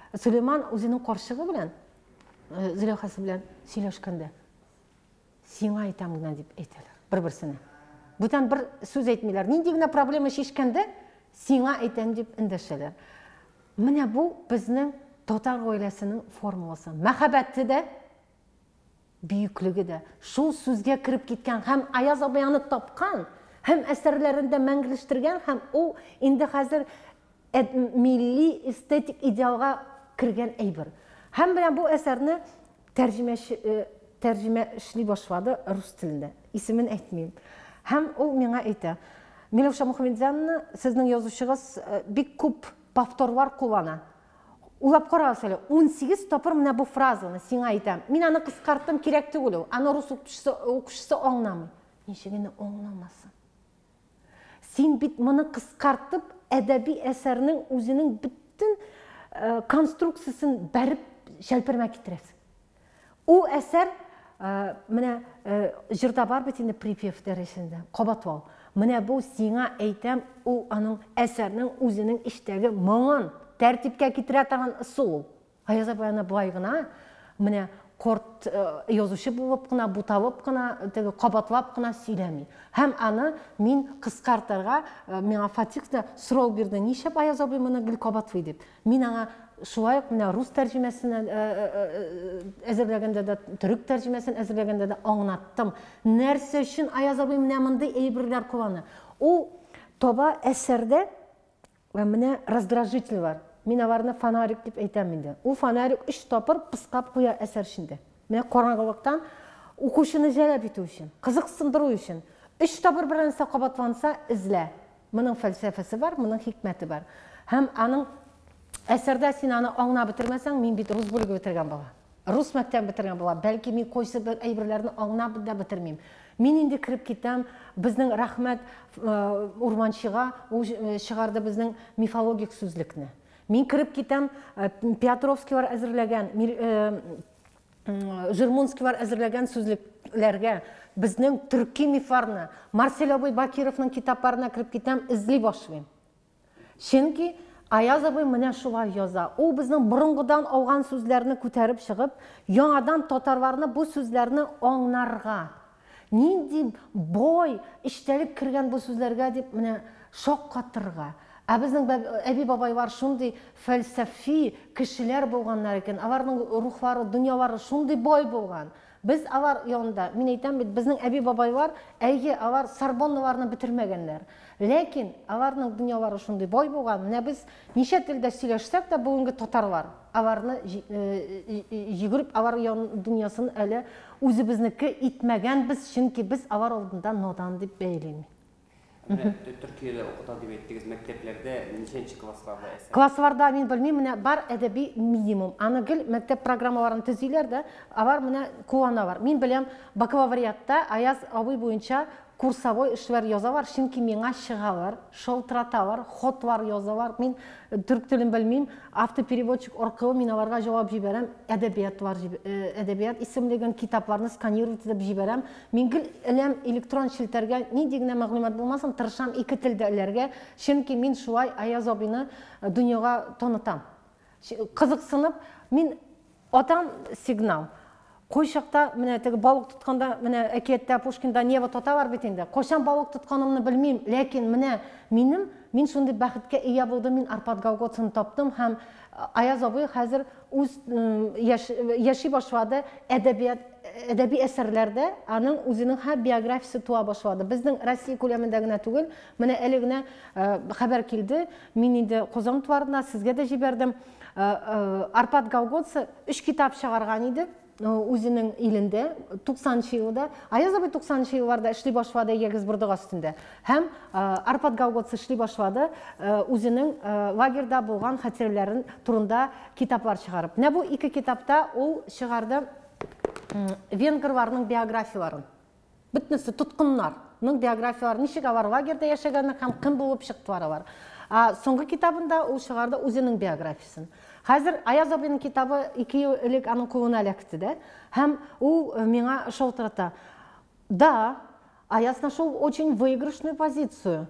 Сөләйман үзенең карчыгы белән, Зөләйхасы белән сөйләшкәндә, сиңа әйтәм генә дип әйтәләр бер-берсенә. Бүтән бер сүз әйтмиләр. Нинди генә проблема чишкәндә, сиңа әйтәм дип эндәшәләр. Менә бу безнең татар гаиләсенең формуласы. Мәхәббәте дә, бөеклеге дә шул сүзгә кереп киткән һәм Аяз абый аны тапкан һәм әсәрләрендә мәңгелештергән һәм ул инде хәзер милли эстетик идеалга кергән әйбер. Һәм менә бу әсәрне тәрҗемәче тәрҗемә эшли башлады рус телендә. Исемен әйтмим. Һәм ул миңа әйтә: "Миләүшә Мухаметзяновна, сезнең язучыгыз бик күп повторлар куллана. Уйлап карагыз әле, 18 тапкыр менә бу фразаны сиңа әйтәм. Мин аны кыскарттым, кирәк түгел ул. Аны рус укытучысы, укучысы аңламый. Ничек инде аңламасын? Син бит моны кыскартып, әдәби әсәрнең үзенең бөтен конструкциясен бәреп чәлпермә китерәсең. Ул әсәр менә җырда бар бит инде припев дәрәҗәсендә, кабатлау. Менә бу сиңа әйтәм, ул аның әсәрнең үзенең эчтәге моңын тәртипкә китерә торган ысул ул. Аяз абый аны болай гына, менә корт язучы булып кына, буталып кына, теге кабатлап кына сөйләми. Һәм аны мин кыскартырга, миңа Фатих та сорау бирде, нишләп Аяз абый моны гел кабатлый дип. Мин аңа шулай ук менә рус тәрҗемәсен әзерләгәндә дә, төрек тәрҗемәсен әзерләгәндә дә аңлаттым. Нәрсә өчен Аяз абый менә мондый әйберләр куллана? Ул таба әсәрдә менә раздражитель бар. Мин аларны фонарик дип әйтәм инде. Ул фонарик өч тапкыр пыскап куя әсәр эчендә. Менә караңгылыктан укучыны җәлеп итү өчен, кызыксындыру өчен. Өч тапкыр бер нәрсә кабатланса, эзлә. Моның фәлсәфәсе бар, моның хикмәте бар. Һәм аның әсәрдә син аны аңлап бетермәсәң, мин бит рус бүлеге бетергән бала. Рус мәктәбен бетергән бала. Бәлки мин кайсы бер әйберләрне аңлап да бетермим. Мин инде кереп китәм, безнең рәхмәт урманчыга, ул чыгарды безнең мифологик сүзлекне. Мин кереп китәм, Петровскийлар әзерләгән Жирмунскийлар әзерләгән сүзлекләргә, безнең төрки мифларны, Марсель абый Бакировның китапларына кереп китәм, эзли башлыйм. Чөнки Аяз абый менә шулай яза. Ул безнең борынгыдан алган сүзләрне күтәреп чыгып, яңадан татарларны бу сүзләрне аңнарга, Нинди бай эчтәлек кергән бу сүзләргә дип менә шаккатырга. Ә безнең әби-бабайлар шундый фәлсәфи кешеләр булганнар икән, аларның рухлары, дөньялары шундый бай булган. Без алар янында, мин әйтәм бит, безнең әби-бабайлар, әйе, алар Сорбонналарны бетермәгәннәр. Ләкин аларның дөньялары шундый бай булган, менә без ничә телдә сөйләшсәк тә, бүгенге татарлар, аларны йөгереп, алар дөньясын әле үзебезнеке итмәгәнбез, чөнки без алар алдында надан дип бәялим. Менә Төркиядә укыта дип әйттегез, мәктәпләрдә ничәнче классларда әсәр? Классларда мин белмим, менә бар әдәби минимум. Аны гел мәктәп программаларын төзиләр дә, алар менә кулланалар. Мин беләм, бакалавриатта Аяз абый буенча курсовой эшләр язалар, чөнки миңа чыгалар, шалтыраталар, хатлар язалар. Мин төрек телен белмим, автопереводчик аркылы мин аларга җавап җибәрәм, әдәбиятлар, әдәбият исемлеген, китапларны сканировать итеп җибәрәм. Мин гел эләм электрон челтәргә, нинди генә мәгълүмат булмасын, тырышам ике телдә эләргә, чөнки мин шулай Аяз абыйны дөньяга танытам. Кызыксынып, мин атам сигнал. Кайчакта менә теге балык тотканда, менә әкияттә Пушкинда Нева тоталар бит инде. Кайчан балык тотканымны белмим, ләкин менә минем, мин шундый бәхеткә ия булдым, мин Арпад Галгоцаны таптым һәм Аяз абый хәзер үз яши башлады әдәбият. әдәби әсәрләрдә аның үзенең һәм биографиясе туа башлады. Безнең Россия күләмендә генә түгел, менә әле генә хәбәр килде. Мин инде Казан утларына сезгә дә җибәрдем. Арпад Галгоце 3 китап чыгарган иде үзенең илендә 90 елда. Аяз абый 90 елларда эшли башлады Егез Бурдыга өстендә. Һәм Арпад Галгоце эшли башлады үзенең лагерьда булган хатирәләрен турында китаплар чыгарып. Менә бу ике китапта ул чыгарды венгрларның биографияларын. Бөтенесе тоткыннарның биографиялары, ничек алар лагерьда яшәгәннәр һәм кем булып чыктылар алар. Соңгы китабында ул чыгарды үзенең биографиясын. Хәзер Аяз абыйның китабы 2 ел элек аның кулына эләкте дә, һәм ул миңа шалтырата. Да, Аяз нашел очень выигрышную позицию.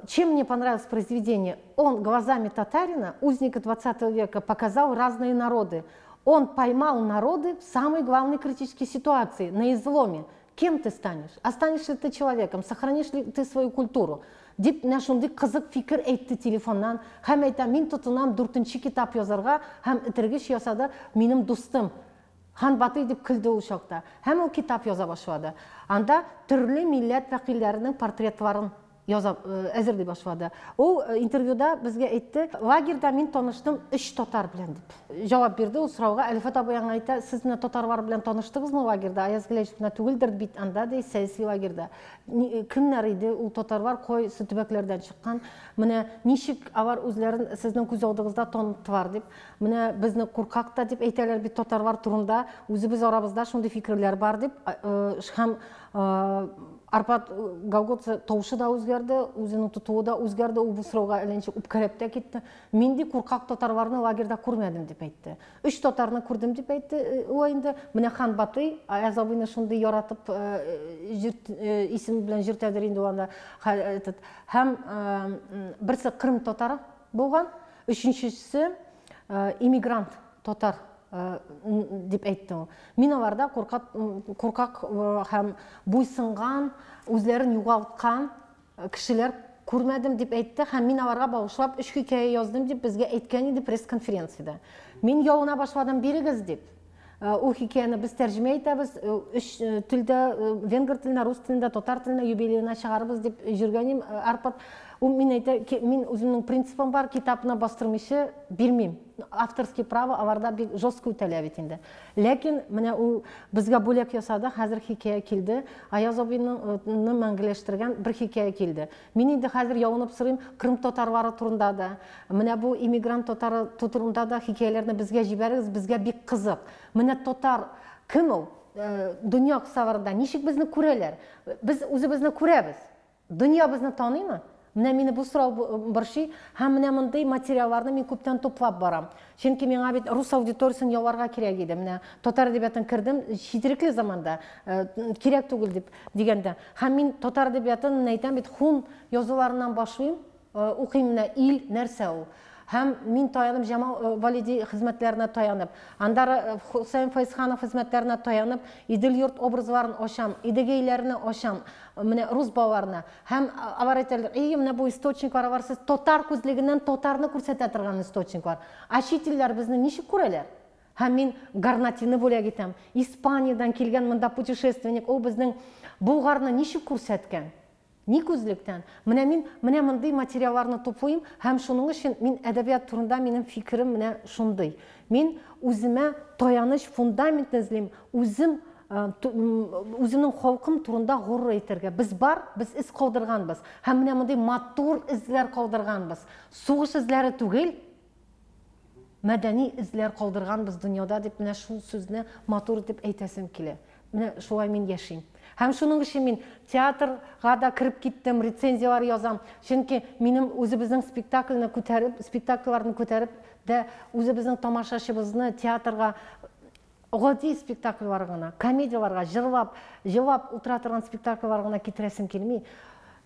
Чем мне понравилось произведение? Он глазами татарина, узника 20 века, показал разные народы. Он поймал народы в самой главной критической ситуации, на изломе. Кем ты станешь? Останешься ли ты человеком? Сохранишь ли ты свою культуру? Дип, менә шундый кызык фикер әйтте телефоннан. Һәм әйтә, мин тотынам 4-нче китап язарга, һәм этергеч ясады минем дустым. Хан Батый дип көлде ул чакта. Һәм ул китап яза башлады. Анда төрле милләт вәкилләренең портретларын яза, әзерли башлады. Ул интервьюда безгә әйтте, лагерьда мин таныштым 3 татар белән дип. Җавап бирде ул сорауга. Әлфәт абый аңа әйтә, сез менә татарлар белән таныштыгызмы лагерьда? Аяз Гыйләҗев менә түгелдер бит анда, ди, сәяси лагерьда. Кемнәр иде ул татарлар, кайсы төбәкләрдән чыккан? Менә ничек алар үзләрен сезнең күз алдыгызда таныттылар дип. Менә безне куркак та дип әйтәләр бит татарлар турында, үзебез арабызда шундый фикерләр бар дип. Һәм Арпад Галгоце тавышы да үзгәрде, үзенең тотуы да үзгәрде, ул бу сорауга әллә ничек үпкәләп тә китте. Мин ди куркак татарларны лагерьда күрмәдем дип әйтте. 3 татарны күрдем дип әйтте ул инде. Менә Хан Батый, Аяз абыйны шундый яратып исем белән йөртәдер инде ул анда. Һәм берсе Кырым татары булган, өченчесе иммигрант татар дип әйтте ул. Мин аларда куркак һәм буйсынган, үзләрен югалткан кешеләр күрмәдем дип әйтте һәм мин аларга багышлап 3 хикәя яздым дип безгә әйткән иде пресс-конференциядә. Мин ялына башладым, бирегез дип. Ул хикәяне без тәрҗемә итәбез, 3 телдә, венгр теленә, рус теленә, татар теленә юбилеена чыгарыбыз дип йөргәнем. Арпад, ул мин әйтә, мин үземнең принципым бар, китапны бастырмыйча бирмим. Авторский право аларда бик жестко үтәлә бит инде. Ләкин менә ул безгә бүләк ясады, хәзер хикәя килде. Аяз абыйның мәңгеләштергән бер хикәя килде. Мин инде хәзер ялынып сорыйм, Крым татарлары турында да, менә бу иммигрант татары турында да хикәяләрне безгә җибәрегез, безгә бик кызык. Менә татар кем ул? Дөнья кысаларында ничек безне күрәләр? Без үзебезне күрәбез. Дөнья безне таныймы? Менә мине бу сорау борчый һәм менә мондый материалларны мин күптән туплап барам. Чөнки миңа бит рус аудиториясен яуларга кирәк иде. Менә татар әдәбиятын кердем четерекле заманда, кирәк түгел дип дигәндә. Һәм мин татар әдәбиятын менә әйтәм бит, хун язуларыннан башлыйм, укыйм менә ил нәрсә ул. Һәм мин таянып Җамал Валиди хезмәтләренә таянып, аннары Хусейн Файзханов хезмәтләренә таянып, Идел йорт образларын ачам, Идегейләрне ачам, менә рус балаларына. Һәм алар әйтәләр, эй, менә бу источниклар, алар сез татар күзлегеннән татарны күрсәтә торган источниклар. А чит илләр безне ничек күрәләр? Һәм мин Гарнатины бүләк итәм. Испаниядән килгән монда путешественник, ул безнең Булгарны ничек күрсәткән? Ни күзлектән? Менә мин менә мондый материалларны туплыйм һәм шуның өчен мин әдәбият турында минем фикерем менә шундый. Мин үземә таяныч фундамент эзлим, үзем үземнең халкым турында горур әйтергә. Без бар, без эз калдырганбыз. Һәм менә мондый матур эзләр калдырганбыз. Сугыш эзләре түгел, мәдәни эзләр калдырганбыз дөньяда дип менә шул сүзне матур итеп әйтәсем килә. Менә шулай мин яшим. Һәм шуның өчен мин театрга да кереп киттем, рецензияләр язам. Чөнки минем үзебезнең спектакльне күтәреп, спектакльләрне күтәреп дә үзебезнең тамашачыбызны театрга гади спектакльләр гына, комедияләргә җырлап, җылап утыра торган спектакльләр гына китерәсем килми.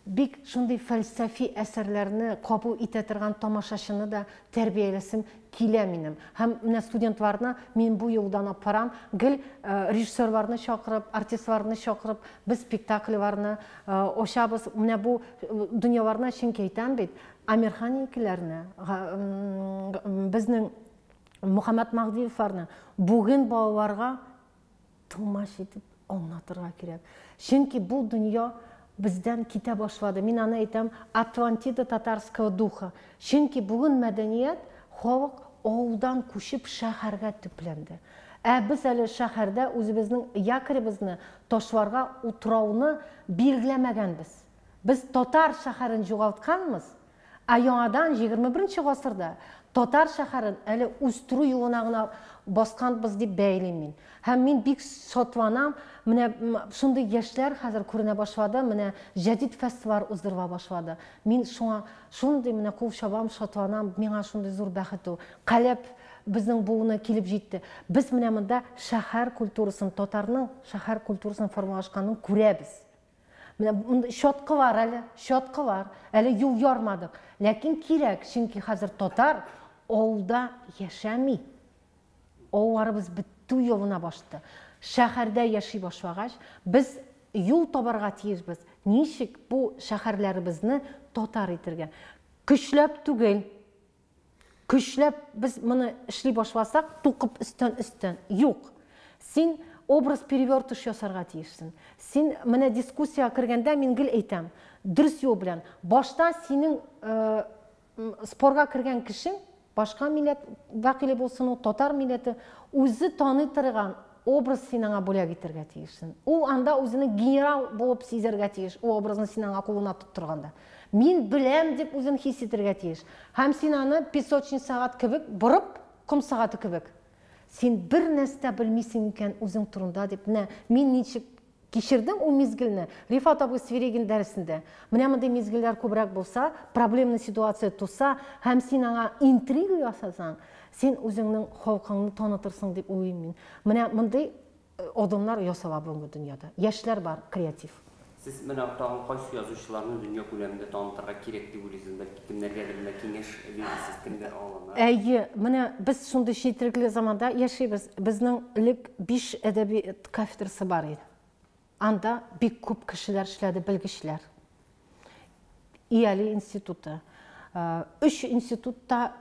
Бик шундый фәлсәфи әсәрләрне кабул итә торган тамашачыны да тәрбияләсем килә минем. Һәм менә студентларны мин бу юлдан алып барам. Гел режиссерларны чакырып, артистларны чакырып, без спектакльләрне ачабыз. Менә бу дөньяларны, чөнки әйтәм бит, Амирхан икеләрне, безнең Мөхәммәт Мәһдиевләрне бүген балаларга тылмач итеп аңлатырга кирәк. Чөнки бу дөнья бездән китә башлады. Мин аны әйтәм, Атлантида татарского духа. Чөнки бүген мәдәният халык авылдан күчеп шәһәргә төпләнде. Ә без әле шәһәрдә үзебезнең якоребезне ташларга утрауны билгеләмәгәнбез. Без татар шәһәрен югалтканбыз, ә яңадан 21 гасырда татар шәһәрен әле үстерү юлына гына басканбыз дип бәйлим мин. Һәм мин бик шатланам, менә шундый яшьләр хәзер күренә башлады, менә җәдит фестиваль уздырыла башлады. Мин шуңа шундый менә кул чабам, шатланам, миңа шундый зур бәхет ул. Каләп безнең буыны килеп җитте. Без менә монда шәһәр культурасын, татарның шәһәр культурасын формалашканын күрәбез. Менә монда чаткы бар әле, чаткы бар. Әле юл ярмадык. Ләкин кирәк, чөнки хәзер татар авылда яшәми. Авылларыбыз бетү юлына басты. Шәһәрдә яши башлагач, без юл табарга тиешбез. Ничек бу шәһәрләребезне татар итергә? Көчләп түгел. Көчләп без моны эшли башласак, тукып өстән-өстән. Юк. Син образ перевертыш ясарга тиешсең. Син менә дискуссиягә кергәндә мин гел әйтәм, дөрес юл белән. Башта синең спорга кергән кешең, башка милләт вәкиле булсын ул, татар милләте, үзе таный торган образ син аңа бүләк итәргә тиешсең. Ул анда үзенең генерал булып сизәргә тиеш, ул образны син аңа кулына тоттырганда. Мин беләм дип үзен хис итәргә тиеш. Һәм син аны песочный сәгать кебек борып, ком сәгате кебек. Син бер нәрсә белмисең икән үзең турында дип, менә мин ничек кичердем ул мизгелне Рифат абый Свиригин дәресендә. Менә мондый мизгелләр күбрәк булса, проблемный ситуация туса, һәм син аңа интрига ясасаң, син үзеңнең халкыңны танытырсың дип уйлыйм мин. Менә мондый адымнар ясала бүгенге дөньяда. Яшьләр бар, креатив. Сез менә тагын кайсы язучыларны дөнья күләмендә танытырга кирәк дип уйлыйсыз? Бәлки кемнәргәдер менә киңәш бирерсез, кемдер алына? Әйе, менә без шундый четерекле заманда яшибез. Безнең элек 5 әдәби кафедрасы бар иде. Анда бик күп кешеләр эшләде, белгечләр. ИЯЛИ институты. 3 институтта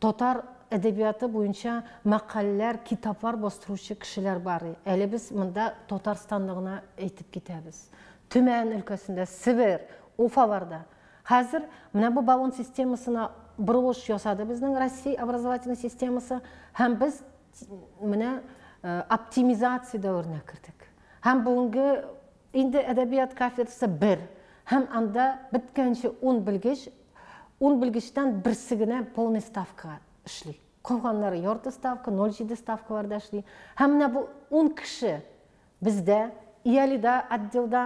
татар әдәбияты буенча мәкаләләр, китаплар бастыручы кешеләр бар. Әле без монда Татарстанны гына әйтеп китәбез. Төмән өлкәсендә, Себер, Уфаларда. Хәзер менә бу баллон системасына борылыш ясады безнең Россия образовательный системасы, һәм без менә оптимизация дәверенә кердек. Һәм бүгенге инде әдәбият кафедрасы бер, һәм анда беткәнче 10 белгеч, 10 белгечтән берсе генә полный ставкага эшли. Калганнары ярты ставка, 0,7 ставкаларда эшли. Һәм менә бу 10 кеше бездә, ИЯЛИда, отделда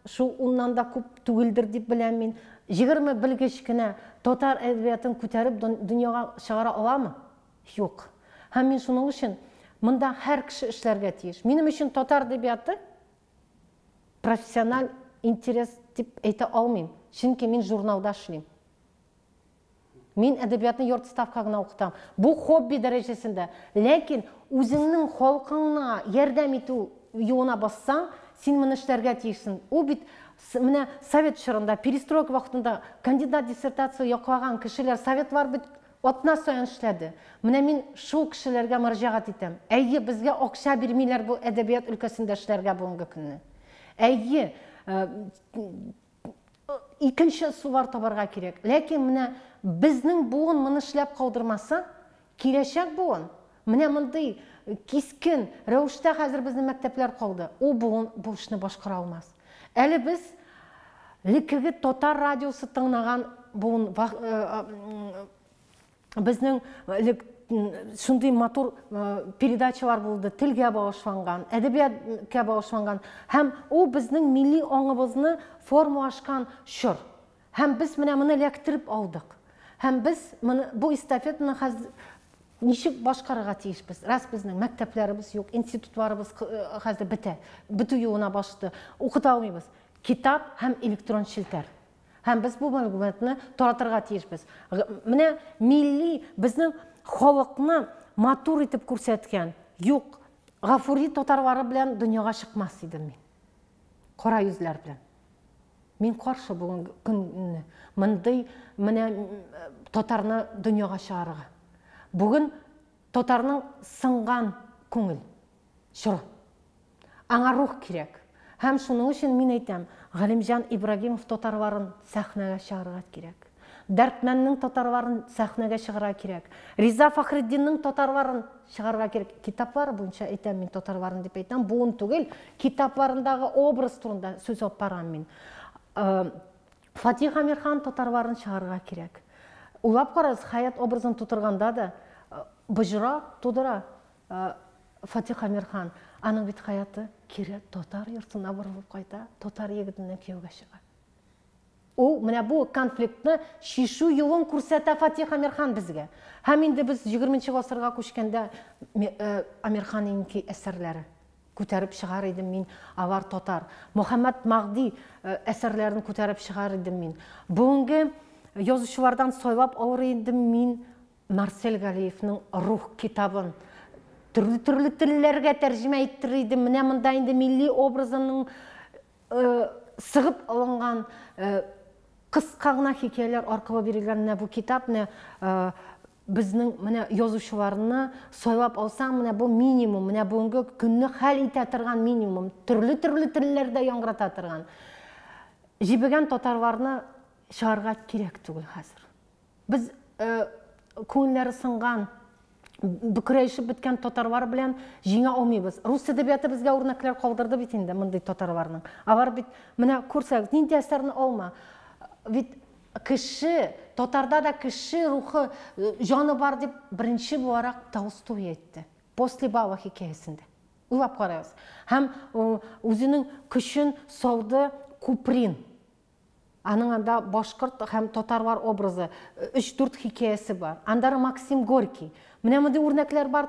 шул уннан да күп түгелдер дип беләм мин. 20 белгеч кенә татар әдәбиятын күтәреп дөньяга чыгара аламы? Юк. Һәм мин шуның өчен монда һәр кеше эшләргә тиеш. Минем өчен татар әдәбияты профессиональ интерес дип әйтә алмыйм. Чөнки мин журналда эшлим. Мин әдәбиятны ярты ставка гына укытам. Бу хобби дәрәҗәсендә. Ләкин үзеңнең халкыңа ярдәм итү юлына бассаң, син моны эшләргә тиешсең. Ул бит менә совет чорында, перестройка вакытында кандидат диссертация яклаган кешеләр, советлар бит атна саен эшләде. Менә мин шул кешеләргә мөрәҗәгать итәм. Әйе, безгә акча бирмиләр бу әдәбият өлкәсендә эшләргә бүгенге көнне. Әйе, икенче ысуллар табарга кирәк. Ләкин менә безнең буын моны эшләп калдырмаса, киләчәк буын менә мондый кискен рәвештә хәзер безнең мәктәпләр калды. Ул буын бу эшне башкара алмас. Әле без элеккеге татар радиосы тыңлаган буын, безнең элек шундый матур передачалар булды, телгә багышланган, әдәбиятка багышланган, һәм ул безнең милли аңыбызны формалашкан чор. Һәм без менә моны эләктереп алдык. Һәм без моны, бу эстафетаны хәзер ничек башкарырга тиешбез? Рас безнең мәктәпләребез юк, институтларыбыз хәзер бетә, бетү юлына басты, укыта алмыйбыз. Китап һәм электрон челтәр. Һәм без бу мәгълүматны таратырга тиешбез. Менә милли безнең халыкны матур итеп күрсәткән, юк, Гафури татарлары белән дөньяга чыкмас идем мин. Кара йөзләр белән. Мин каршы бүгенге көнне мондый менә татарны дөньяга чыгарырга. Бүген татарның сынган күңел чоры. Аңа рух кирәк. Һәм шуның өчен мин әйтәм, Галимҗан Ибрагимов татарларын сәхнәгә чыгарырга кирәк. Дәрдмәннең татарларын сәхнәгә чыгарырга кирәк. Риза Фәхретдиннең татарларын чыгарырга кирәк. Китаплары буенча әйтәм мин татарларын дип әйтәм, буын түгел, китапларындагы образ турында сүз алып барам мин. Фатих Әмирхан татарларын чыгарырга кирәк. Уйлап карагыз, Хәят образын тутырганда да боҗра тудыра Фатих Әмирхан. Аның бит Хәяты кире татар йортына борылып кайта, татар егетенә кияүгә чыга. Ул менә бу конфликтны чишү юлын күрсәтә Фатих Әмирхан безгә. Һәм инде без 20 гасырга күчкәндә Әмирхан Еники әсәрләре күтәреп чыгар идем мин, алар татар. Мөхәммәд Мәһди әсәрләрен күтәреп чыгар идем мин. Бүгенге язучылардан сайлап алыр идем мин Марсель Галиевның Рух китабын. Төрле-төрле телләргә тәрҗемә иттерер идем. Менә монда инде милли образының сыгып алынган кыска гына хикәяләр аркылы бирелгән менә бу китап, менә безнең менә язучыларны сайлап алсаң, менә бу минимум, менә бүгенге көнне хәл итә торган минимум, төрле-төрле телләрдә яңгырата торган. Җибегән татарларны чыгарга кирәк түгел хәзер. Без күңелләре сынган, бөкрәешеп беткән татарлар белән җиңә алмыйбыз. Рус әдәбияты безгә үрнәкләр калдырды бит инде мондый татарларның. Алар бит менә күрсәгез, нинди әсәрне алма. Бит кеше, татарда да кеше рухы, җаны бар дип беренче буларак Толстой әйтте. После бала хикәясендә. Уйлап карагыз. Һәм үзенең көчен салды Куприн. Аның анда башкорт һәм татарлар образы, 3-4 хикәясе бар. Андары Максим Горький. Менә мондый үрнәкләр бар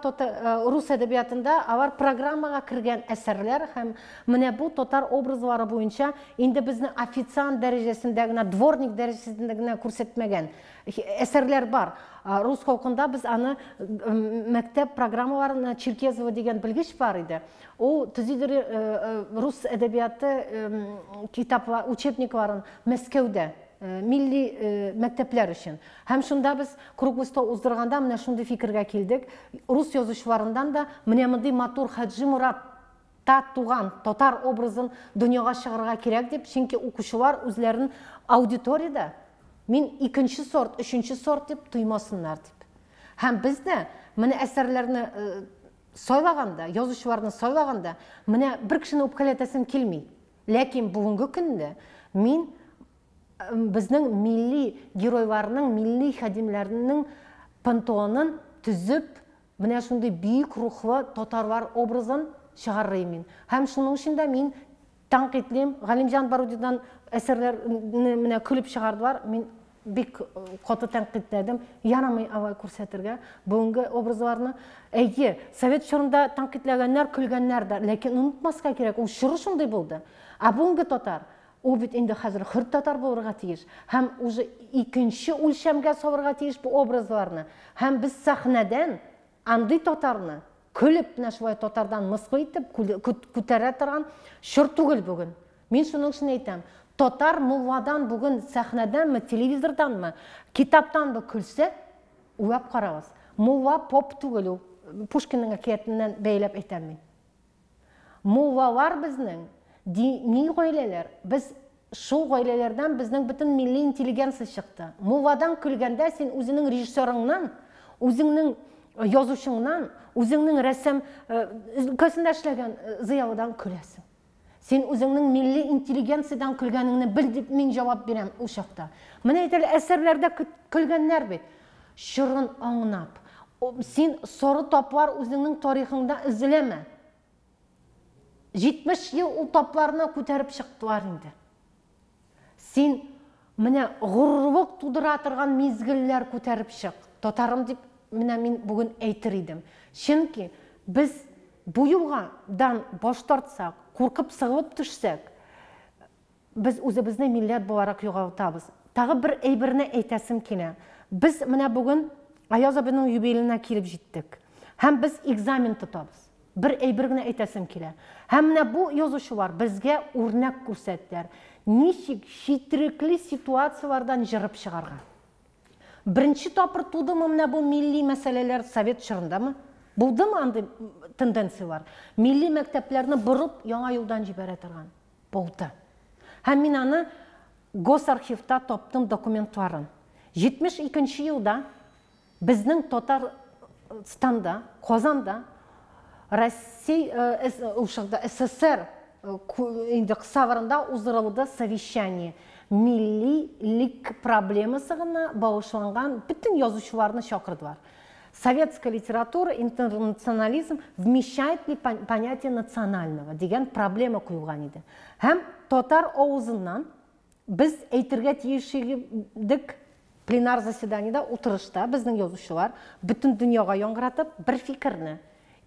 рус әдәбиятында, алар программага кергән әсәрләр һәм менә бу татар образлары буенча инде безне официант дәрәҗәсендә генә, дворник дәрәҗәсендә генә күрсәтмәгән әсәрләр бар. Рус халкында без аны мәктәп программаларына Черкезова дигән белгеч бар иде. Ул төзидер рус әдәбияты китаплар, учебникларын Мәскәүдә милли мәктәпләр өчен. Һәм шунда без круглый стол уздырганда менә шундый фикергә килдек. Рус язучыларыннан да менә мондый матур Хаҗи Мурат та туган татар образын дөньяга чыгарырга кирәк дип, чөнки укучылар үзләрен аудиториядә мин икенче сорт, өченче сорт дип тоймасыннар дип. Һәм без дә менә әсәрләрне сайлаганда, язучыларны сайлаганда, менә бер кешене үпкәләтәсем килми. Ләкин бүгенге көндә мин безнең милли геройларның, милли хадимләрнең пантеонын төзеп, менә шундый бөек рухлы татарлар образын чыгарырым мин. Һәм шуның өчен дә мин тәнкыйтьлим. Галимҗан Барудидан әсәрләрне менә көлеп чыгардылар. Мин бик каты тәнкыйтьләдем. Ярамый алай күрсәтергә бүгенге образларны. Әйе, совет чорында тәнкыйтьләгәннәр, көлгәннәр дә, ләкин онытмаска кирәк, ул чоры шундый булды. Ә бүгенге татар, ул бит инде хәзер хөр татар булырга тиеш һәм уже икенче үлчәмгә салырга тиеш бу образларны. Һәм без сәхнәдән андый татарны көлеп, менә шулай татардан мыскыл итеп күтәрә торган чор түгел бүген. Мин шуның өчен әйтәм, татар мулладан бүген сәхнәдәнме, телевизорданмы, китаптанмы көлсә, уйлап карагыз. Мулла поп түгел ул. Пушкинның әкиятеннән бәйләп әйтәм мин. Муллалар безнең дини гаиләләр, без шул гаиләләрдән безнең бөтен милли интеллигенция чыкты. Мулладан көлгәндә син үзеңнең режиссерыңнан, үзеңнең язучыңнан, үзеңнең рәссам өлкәсендә эшләгән зыялыдан көләсең. Син үзеңнең милли интеллигенциядән көлгәнеңне бел дип мин җавап бирәм ул чакта. Менә әйтәле, әсәрләрдә көлгәннәр бит. Чорын аңнап. Син соры таплар үзеңнең тарихыңда өзеләме? 70 ел ул тапларны күтәреп чыктылар инде. Син менә горурлык тудыра торган мизгелләр күтәреп чык. Татарым дип менә мин бүген әйтер идем. Чөнки без бу юлдан баш тартсак, куркып сыгылып төшсәк, без үзебезне милләт буларак югалтабыз. Тагы бер әйберне әйтәсем килә. Без менә бүген Аяз абының юбилеена килеп җиттек. Һәм без экзамен тотабыз. Бер әйбер генә әйтәсем килә. Һәм менә бу язучылар безгә үрнәк күрсәттеләр. Ничек четерекле ситуацияләрдән җырып чыгарга. Беренче тапкыр тудымы менә бу милли мәсьәләләр совет чорындамы? Булдымы андый тенденцияләр? Милли мәктәпләрне борып, яңа юлдан җибәрә торган. Булды. Һәм мин аны Госархивта таптым документларын. 72 елда безнең Татарстанда, Казанда, Россия, ул чакта СССР инде кысаларында уздырылды совещание. Миллилек проблемасы гына багышланган бөтен язучыларны чакырдылар. Советская литература, интернационализм вмещает ли понятие национального дигән проблема куелган иде. Һәм татар авызыннан без әйтергә тиеш идек пленар заседаниедә, утырышта безнең язучылар бөтен дөньяга яңгыратып бер фикерне: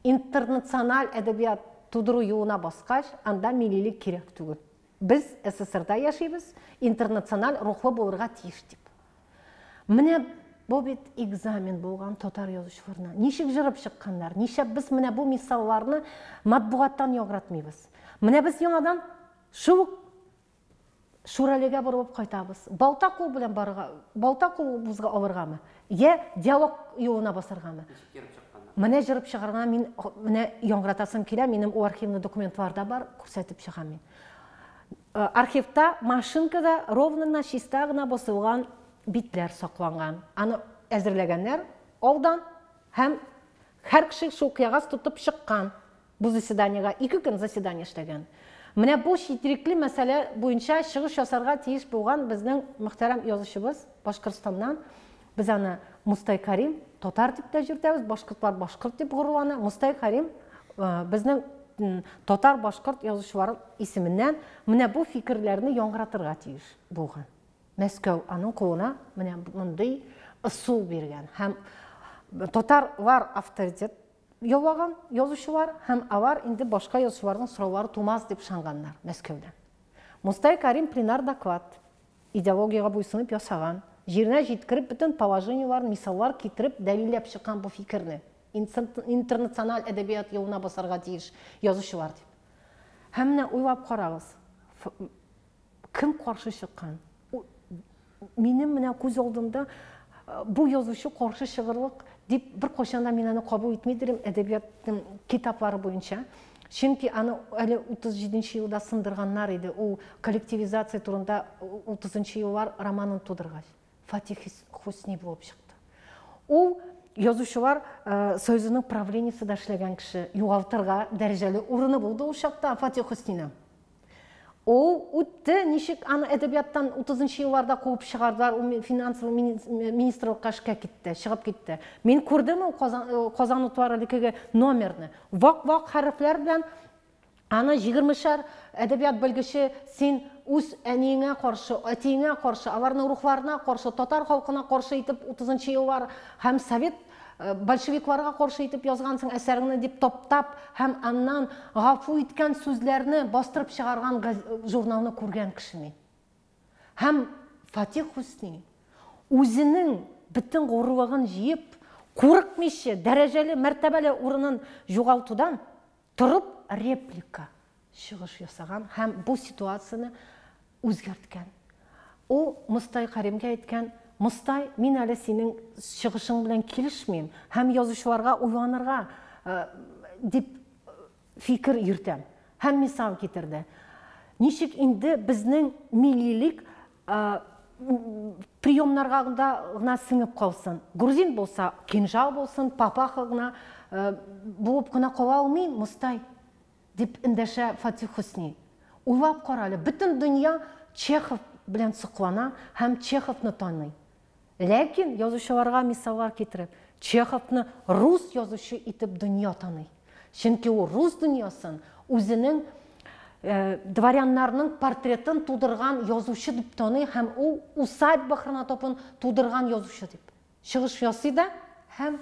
интернациональ әдәбият тудыру юлына баскач, анда миллилек кирәк түгел. Без СССРда яшибез, интернациональ рухлы булырга тиеш дип. Менә бу бит экзамен булган татар язучыларына. Ничек җырып чыкканнар? Нишләп без менә бу мисалларны матбугаттан яңгыратмыйбыз? Менә без яңадан шул ук Шүрәлегә борылып кайтабыз. Балта кул белән барырга, балта кулыбызга алыргамы? Я диалог юлына басаргамы? Ничек җырып чыкканнар? Менә җырып чыгарга мин менә яңгыратасым килә, минем ул архивный документлар да бар, күрсәтеп чыгам мин. Архивта машинкада ровно гына, чиста гына басылган битләр сакланган. Аны әзерләгәннәр алдан һәм һәр кеше шул кәгазь тотып чыккан. Бу заседаниегә 2 көн заседание эшләгән. Менә бу четерекле мәсьәлә буенча чыгыш ясарга тиеш булган безнең мөхтәрәм язучыбыз Башкортстаннан. Без аны Мостай Карим, татар дип тә йөртәбез, башкортлар башкорт дип горурлана. Мостай Карим безнең татар-башкорт язучылары исеменнән менә бу фикерләрне яңгыратырга тиеш булган. Мәскәү аның кулына менә мондый ысул биргән һәм татарлар авторитет яулаган язучылар һәм алар инде башка язучыларның сораулары тумас дип ышанганнар Мәскәүдә. Мостай Карим пленар доклад идеологиягә буйсынып ясаган, җиренә җиткереп бөтен положениеларын, мисаллар китереп дәлилләп чыккан бу фикерне. Интернациональ әдәбият юлына басарга тиеш язучылар дип. Һәм менә уйлап карагыз, кем каршы чыккан? Минем менә күз алдымда бу язучы каршы чыгырлык дип бер кайчан да мин аны кабул итмидерем әдәбиятның китаплары буенча. Чөнки аны әле 37 елда сындырганнар иде, ул коллективизация турында 30 еллар романын тудыргач. Фатих Хусни булып чыкты. Ул язучылар союзының правлениесендә эшләгән кеше, югалтырга дәрәҗәле урыны булды ул чакта Фатих Хөсниның. Ул үтте, ничек аны әдәбияттан 30 елларда куып чыгардылар, ул финансовый министрлыкка эшкә китте, чыгып китте. Мин күрдем ул Казан утлары элеккеге номерны. Вак-вак хәрефләр белән аны 20-шәр әдәбият белгече син үз әниеңә каршы, әтиеңә каршы, аларның рухларына каршы, татар халкына каршы итеп 30 еллар һәм совет большевикларга каршы итеп язгансың әсәреңне дип таптап һәм аннан гафу иткән сүзләрне бастырып чыгарган журналны күргән кеше мин. Һәм Фатих Хусни үзенең бөтен горурлыгын җыеп, курыкмыйча, дәрәҗәле, мәртәбәле урынын югалтудан торып реплика чыгыш ясаган һәм бу ситуацияне үзгәрткән. Ул Мостай Каримгә әйткән: Мостай, мин әле синең чыгышың белән килешмим һәм язучыларга уйланырга дип фикер йөртәм. Һәм мисал китерде. Ничек инде безнең миллилек приемнарга гына сеңеп калсын? Грузин булса, кинжал булсын, папаха гына булып кына кала алмый, Мостай, дип эндәшә Фатих Хусни. Уйлап кара әле, бөтен дөнья Чехов белән соклана һәм Чеховны таный. Ләкин язучыларга мисаллар китереп, Чеховны рус язучы итеп дөнья таный. Чөнки ул рус дөньясын үзенең дворяннарның портретын тудырган язучы дип таный һәм ул усадьба хронотопын тудырган язучы дип. Чыгыш ясый да һәм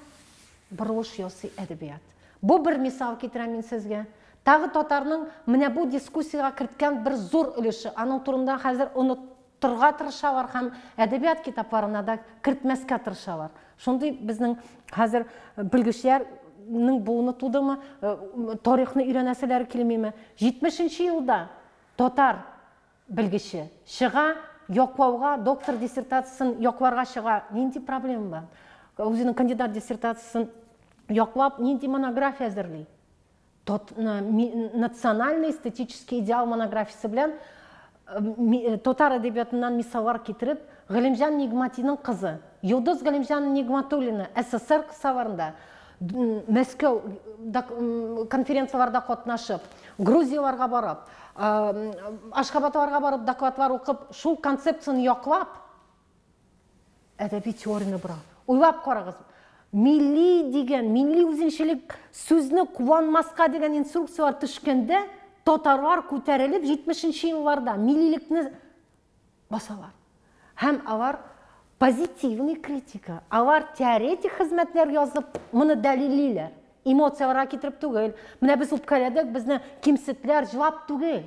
борылыш ясый әдәбият. Бу бер мисал китерәм мин сезгә. Тагы татарның менә бу дискуссиягә керткән бер зур өлеше, аның турында хәзер оныттырга тырышалар һәм әдәбият китапларына да кертмәскә тырышалар. Шундый безнең хәзер белгечләрнең буыны тудымы, тарихны өйрәнәселәре килмиме? 70 елда татар белгече чыга, яклауга, доктор диссертациясын якларга чыга. Нинди проблема бар? Үзенең кандидат диссертациясын яклап нинди монография әзерли. Национальный эстетический идеал монографиясе белән татар әдәбиятыннан мисаллар китереп, Галимҗан Нигматиның кызы Йолдыз Галимҗан Нигматуллина СССР кысаларында Мәскәү конференцияләрдә катнашып, Грузияләргә барып, Ашхабадларга барып докладлар укып, шул концепцияне яклап, әдәби теорияне бора. Уйлап карагыз, милли дигән, милли үзенчәлек сүзне кулланмаска дигән инструкцияләр төшкәндә, татарлар күтәрелеп 70 елларда миллилекне басалар. Һәм алар позитивный критика, алар теоретик хезмәтләр язып, моны дәлиллиләр. Эмоцияләргә китереп түгел. Менә без үпкәләдек, безне кимсетләр, җылап түгел.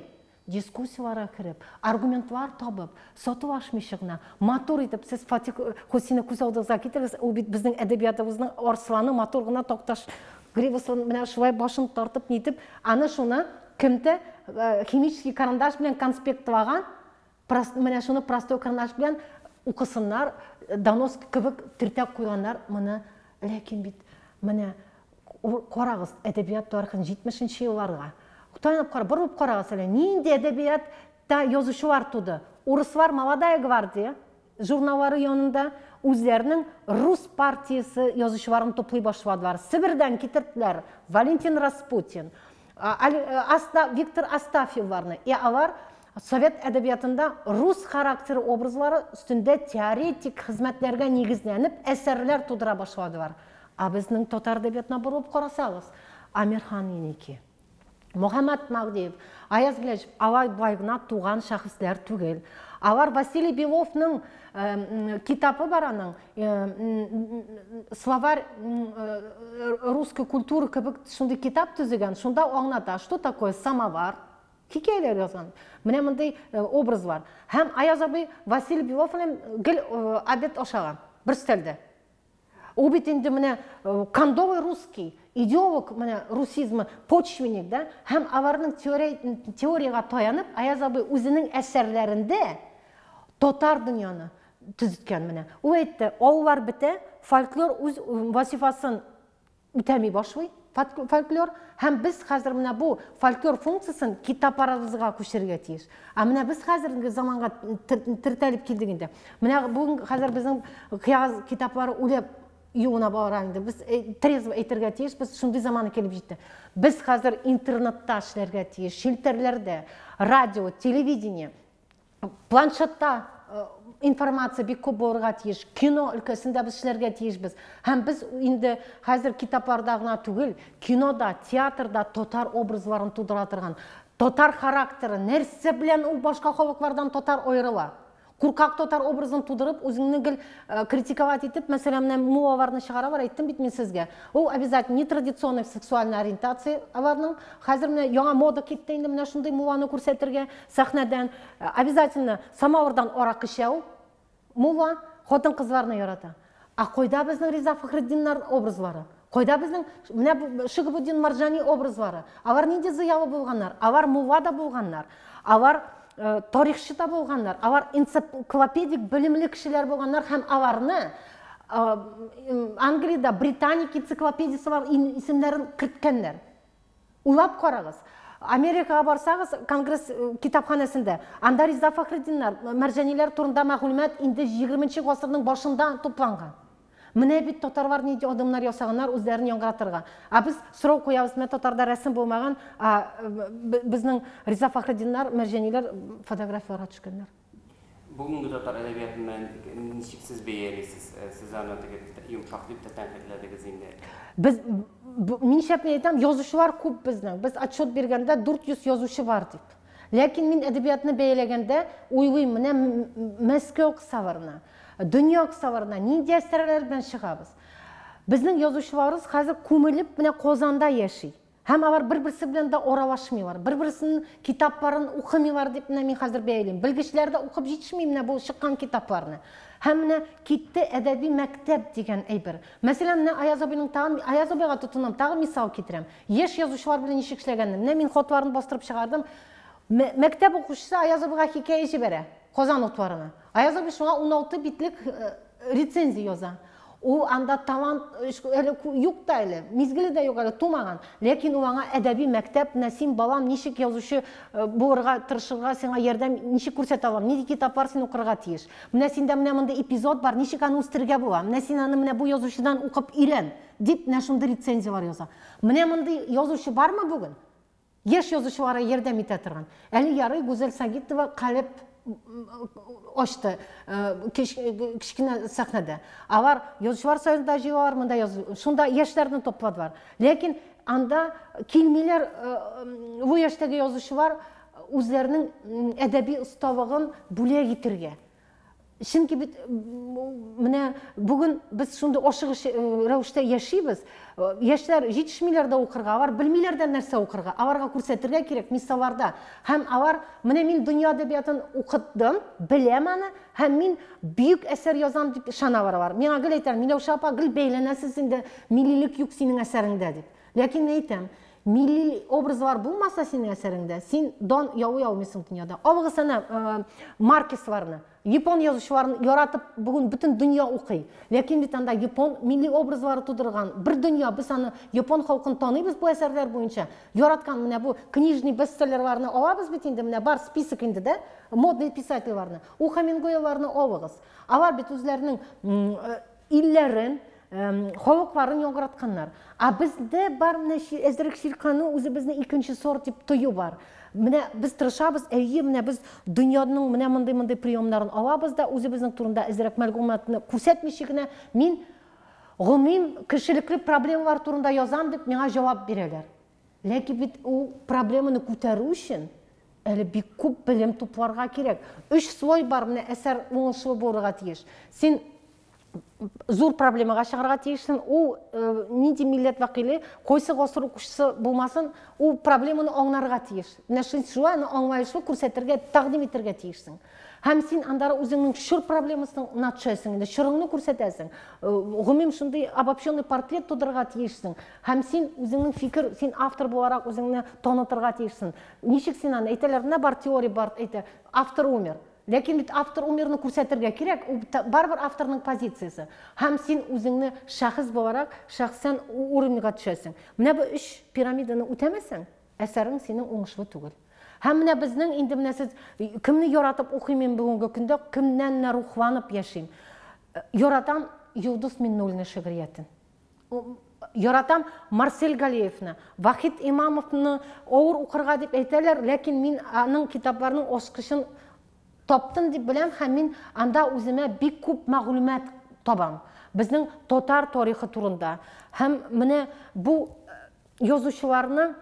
Дискуссияләргә кереп, аргументлар табып, сатулашмыйча гына, матур итеп, сез Фатих Хусины күз алдыгызга китерегез, ул бит безнең әдәбиятыбызның арсланы, матур гына Такташ гривасын менә шулай башын тартып нитеп, аны шуны кемтә химический карандаш белән конспектлаган, менә шуны простой карандаш белән укысыннар, донос кебек төртәп куйганнар моны. Ләкин бит менә карагыз әдәбият тарихын 70 елларга. Таянып кара, борылып карагыз әле, нинди әдәбиятта язучылар туды. Урыслар Молодая гвардия журналлары янында үзләренең рус партиясе язучыларын туплый башладылар. Себердән китерделәр Валентин Распутин, Виктор Астафьевларны. И алар совет әдәбиятында рус характеры образлары өстендә теоретик хезмәтләргә нигезләнеп әсәрләр тудыра башладылар. Ә безнең татар әдәбиятына борылып карасагыз, Әмирхан Еники, Мөхәммәт Мәһдиев, Аяз Гыйләҗев алар болай гына туган шәхесләр түгел. Алар Василий Беловның китабы бар аның, словарь русской культуры кебек шундый китап төзегән, шунда аңлата, что такое самовар, хикәяләр язган. Менә мондый образлар. Һәм Аяз абый Василий Белов белән гел обед ашаган бер өстәлдә. Ул бит инде менә кондовый русский, идеолог менә русизмы, почвенник, да? Һәм аларның теориягә таянып, Аяз абый үзенең әсәрләрендә татар дөньяны төзеткән менә. Ул әйтте, авыллар бетә, фольклор үз вазифасын үтәми башлый, фольклор, һәм без хәзер менә бу фольклор функциясен китапларыбызга күчерергә тиеш. Ә менә без хәзерге заманга тертәлеп килдек инде. Менә бүген хәзер безнең кәгазь китаплары үлеп юлына бара инде. Без трезво әйтергә тиеш, без шундый заманы килеп җитте. Без хәзер интернетта эшләргә тиеш, челтәрләрдә, радио, телевидение, планшетта информация бик күп булырга тиеш, кино өлкәсендә без эшләргә тиешбез. Һәм без инде хәзер китапларда гына түгел, кинода, театрда татар образларын тудыра торган, татар характеры, нәрсә белән ул башка халыклардан татар аерыла. Куркак татар образын тудырып, үзеңне гел критиковать итеп, мәсәлән, менә муллаларны чыгаралар, әйттем бит мин сезгә. Ул обязательно нетрадиционный сексуальная ориентация аларның. Хәзер менә яңа мода китте инде менә шундый мулланы күрсәтергә сәхнәдән. Обязательно самавырдан аракы эчә ул. Мулла хатын-кызларны ярата. Ә кайда безнең Риза Фәхретдиннар образлары? Кайда безнең менә Шигабуддин Марҗани образлары? Алар нинди зыялы булганнар? Алар мулла да булганнар. Алар тарихчы да булганнар. Алар энциклопедик белемле кешеләр булганнар һәм аларны Англиядә Британик энциклопедиясе бар исемнәрен керткәннәр. Уйлап карагыз. Америкага барсагыз, Конгресс китапханәсендә, анда Риза Фәхретдиннар, Мәрҗаниләр турында мәгълүмат инде 20 гасырның башында тупланган. Менә бит татарлар нинди адымнар ясаганнар үзләрен яңгыратырга. Ә без сорау куябыз, менә татарда рәсем булмаган, ә безнең Риза Фәхретдиннар, Мәрҗаниләр фотографияләргә төшкәннәр. Бүгенге татар әдәбиятын ничек сез бәялисез? Сез аны теге йомшак дип тә тәнкыйтьләдегез инде. Без мин шәп әйтәм, язучылар күп безнең. Без отчет биргәндә 400 язучы бар дип. Ләкин мин әдәбиятны бәяләгәндә уйлыйм, менә Мәскәү кысаларына, дөнья кысаларына нинди әсәрләр белән чыгабыз. Безнең язучыларыбыз хәзер күмелеп менә Казанда яши. Һәм алар бер-берсе белән дә аралашмыйлар, бер-берсенең китапларын укымыйлар дип менә мин хәзер бәялим. Белгечләр дә укып җитешми менә бу чыккан китапларны. Һәм менә китте әдәби мәктәп дигән әйбер. Мәсәлән, менә Аяз абыйның тагын Аяз абыйга тотынам, тагын мисал китерәм. Яшь язучылар белән ничек эшләгәнне. Менә мин хатларын бастырып чыгардым. Мәктәп укучысы Аяз абыйга хикәя җибәрә Казан утларына. Аяз абый шуңа 16 битлек рецензия яза. Ул анда талант әле юк та әле, мизгеле дә юк әле, тумаган. Ләкин ул аңа әдәби мәктәп, менә син, балам, ничек язучы булырга тырышырга сиңа ярдәм ничек күрсәтә алам, нинди китаплар син укырга тиеш. Менә синдә менә мондый эпизод бар, ничек аны үстерергә була. Менә син аны менә бу язучыдан укып өйрән, дип менә шундый рецензияләр яза. Менә мондый язучы бармы бүген? Яшь язучыларга ярдәм итә торган. Әле ярый Гүзәл Сагитова калеб ачты кечкенә сәхнәдә. Алар язучылар союзында җыелалар, монда язу. Шунда яшьләрне топладылар. Ләкин анда килмиләр бу яшьтәге язучылар үзләренең әдәби осталыгын бүләк итергә. Чөнки бит менә бүген без шундый ашыгыч рәвештә яшибез. Яшьләр җитешмиләр дә укырга, алар белмиләр дә нәрсә укырга. Аларга күрсәтергә кирәк мисалларда. Һәм алар, менә мин дөнья әдәбиятын укыдым, беләм аны, һәм мин бөек әсәр язам дип ышаналар алар. Миңа гел әйтәләр, Миләүшә апа, гел бәйләнәсез инде, миллилек юк синең әсәреңдә дип. Ләкин мин әйтәм, милли образлар булмаса синең әсәреңдә, син дан яулый алмыйсың дөньяда. Алыгыз әнә Маркесларны, япон язучыларын яратып бүген бөтен дөнья укый. Ләкин бит анда япон милли образлары тудырган бер дөнья, без аны япон халкын таныйбыз бу әсәрләр буенча. Яраткан менә бу книжный бестселлерларны алабыз бит инде, менә бар список инде дә, модный писательларны. У Хемингуэйларны алыгыз. Алар бит үзләренең илләрен, халыкларын яңгыратканнар. Ә бездә бар менә әзрәк чиркану, үзебезне икенче сорт дип тою бар. Менә без тырышабыз, әйе, менә без дөньяның менә мондый-мондый приемнарын алабыз да, үзебезнең турында әзрәк мәгълүматны күрсәтмичә генә, мин гомум кешелекле проблемалар турында язам дип миңа җавап бирәләр. Ләкин бит ул проблеманы күтәрү өчен әле бик күп белем тупларга кирәк. Өч слой бар, менә әсәр уңышлы булырга тиеш. Син зур проблемага чыгарга тиешсең. Ул нинди милләт вәкиле, кайсы гасыр укучысы булмасын, ул проблеманы аңларга тиеш. Менә шулай аны аңлаешлы күрсәтергә, тәкъдим итәргә тиешсең. Һәм син андары үзеңнең чор проблемасына төшәсең, инде чорыңны күрсәтәсең. Гомум шундый обобщенный портрет тудырырга тиешсең. Һәм син үзеңнең фикер, син автор буларак үзеңне танытырга тиешсең. Ничек син аны әйтәләр, менә бар теория бар, әйтә, автор умер. Ләкин бит автор умерны күрсәтергә кирәк, ул барыбер авторның позициясе. Һәм син үзеңне шәхес буларак, шәхсән уровеньга төшәсең. Менә бу өч пирамиданы үтәмәсәң, әсәрең синең уңышлы түгел. Һәм менә безнең инде менә сез кемне яратып укыйм мин бүгенге көндә, кемнән менә рухланып яшим. Яратам Йолдыз Миннуллина шигъриятен. Яратам Марсель Галиевны, Вахит Имамовны авыр укырга дип әйтәләр, ләкин мин аның китапларының ачкычын таптым дип беләм һәм мин анда үземә бик күп мәгълүмат табам. Безнең татар тарихы турында. Һәм менә бу язучыларны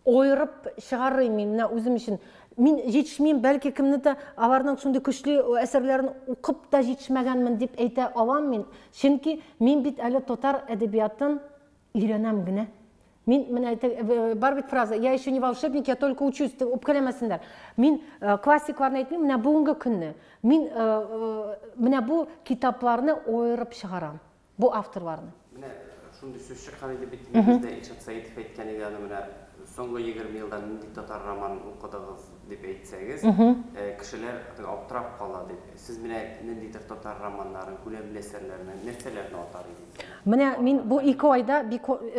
айырып чыгарыйм мин менә үзем өчен. Мин җитешмим, бәлки кемне дә аларның шундый көчле әсәрләрен укып та җитешмәгәнмен дип әйтә алам мин. Чөнки мин бит әле татар әдәбиятын өйрәнәм генә. Мин менә бар бит фраза, я еще не волшебник, я только учусь, дип үпкәләмәсеннәр. Мин классикларны әйтмим, менә бүгенге көнне мин менә бу китапларны айырып чыгарам. Бу авторларны. Менә шундый сүз чыккан иде бит бездә, Илшат Сәитов әйткән иде аны, менә соңгы 20 елда нинди татар романын укыдыгыз дип әйтсәгез, кешеләр аптырап кала дип. Сез менә ниндидер татар романнарын, күләмле әсәрләрне, нәрсәләрне атар идегез? Менә мин бу 2 айда,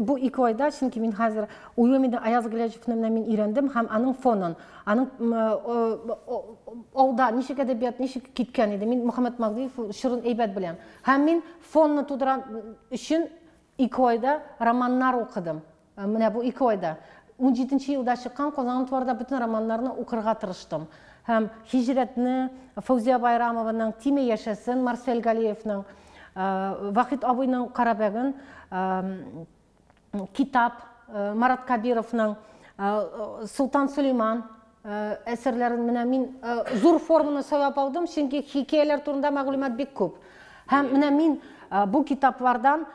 бу 2 айда, чөнки мин хәзер уйлыйм инде, Аяз Гыйләҗевны менә мин өйрәндем һәм аның фонын, аның алда ничек әдәбият ничек киткән иде. Мин Мөхәммәт Мәһдиев чорын әйбәт беләм. Һәм мин фонны тудыра өчен 2 айда романнар укыдым. Менә бу 2 айда. 17 елда чыккан Казан утларда бөтен романнарны укырга тырыштым. Һәм Хиҗрәтне, Фәүзия Байрамованың, Тиме яшәсен, Марсель Галиевның, Вахит абыйның Карабәген, Китап, Марат Кабировның, Султан Сулейман әсәрләрен менә мин зур форманы сайлап алдым, чөнки хикәяләр турында мәгълүмат бик күп. Һәм менә мин бу китаплардан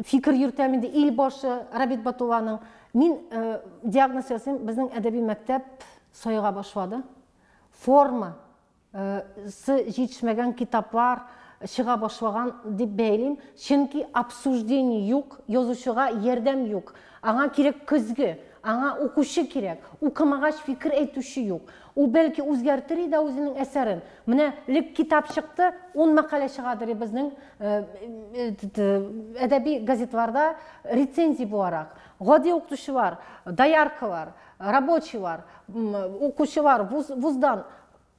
фикер йөртәм инде, ил башы Рабит Батулланың. Мин диагноз ясыйм, безнең әдәби мәктәп сайга башлады. Форма сы җитешмәгән китаплар чыга башлаган дип бәйлим, чөнки обсуждение юк, язучыга ярдәм юк. Аңа кирәк көзге. Аңа укучы кирәк. Укымагач фикер әйтүче юк. Ул бәлки үзгәртер иде үзенең әсәрен. Менә элек китап чыкты, 10 мәкалә чыгадыр безнең әдәби газетларда рецензия буларак. Гади укытучылар, дояркалар, рабочийлар, укучылар вуздан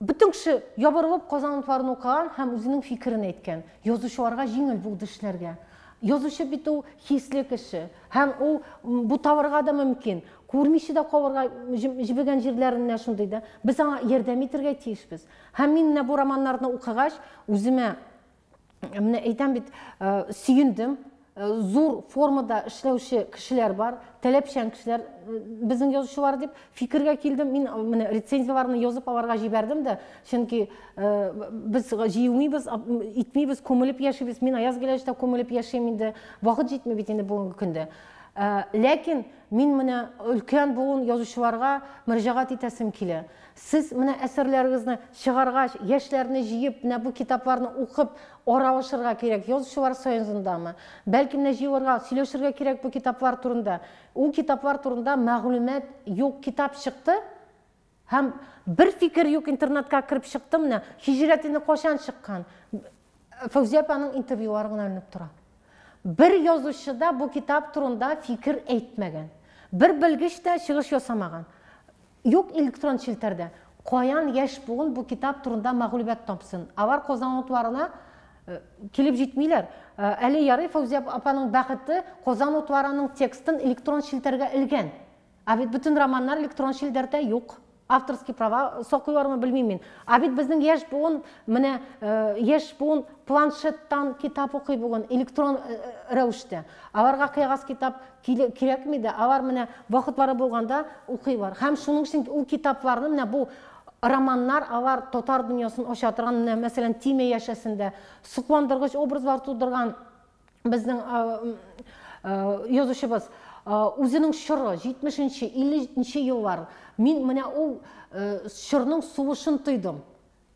бөтен кеше ябырылып Казан утларын укыган һәм үзенең фикерен әйткән. Язучыларга җиңел булды эшләргә. Язучы бит ул хисле кеше һәм ул буталырга да мөмкин, күрмичә дә калырга җибегән җирләренә шундый да. Без аңа ярдәм итәргә тиешбез. Һәм мин менә бу романнарны укыгач, үземә менә әйтәм бит, сөендем. Зур формада эшләүче кешеләр бар, таләпчән кешеләр безнең язучылар дип фикергә килдем. Мин менә рецензияләрне язып аларга җибәрдем дә, чөнки без җыелмыйбыз, итмибез, күмелеп яшибез. Мин Аяз Гиләҗдә күмелеп яшим инде, вакыт җитми бит инде бүгенге көндә. Ләкин мин менә өлкән буын язучыларга мөрәҗәгать итәсем килә. Сез менә әсәрләрегезне чыгаргач, яшьләрне җыеп, менә бу китапларны укып, аралашырга кирәк. Язучылар союзындамы? Бәлки менә җыелырга, сөйләшергә кирәк бу китаплар турында. Ул китаплар турында мәгълүмат юк, китап чыкты һәм бер фикер юк, интернетка кереп чыкты менә. Һиҗрәт инде кайчан чыккан? Фәүзия апаның интервьюлары гына эленеп тора. Бер язучы да бу китап турында фикер әйтмәгән. Бер белгеч тә чыгыш ясамаган. Юк электрон челтәрдә. Каян яшь буын бу китап турында мәгълүмат тапсын? Алар Казан утларына килеп җитмиләр. Әле ярый Фәүзия апаның бәхете Казан утларының текстын электрон челтәргә элгән. Ә бит бөтен романнар электрон челтәрдә юк. Авторский права саклыйлармы белмим мин. Ә бит безнең яшь буын, менә яшь буын планшеттан китап укый бүген электрон рәвештә. Аларга кәгазь китап кирәкми дә, алар менә вакытлары булганда укыйлар. Һәм шуның өчен ул китапларны менә бу романнар алар татар дөньясын ача торган, менә мәсәлән Тимә яшәсендә сокландыргыч образлар тудырган безнең язучыбыз үзенең чоры 70-нче, 50-нче еллар. Мин менә ул чорның сулышын тойдым.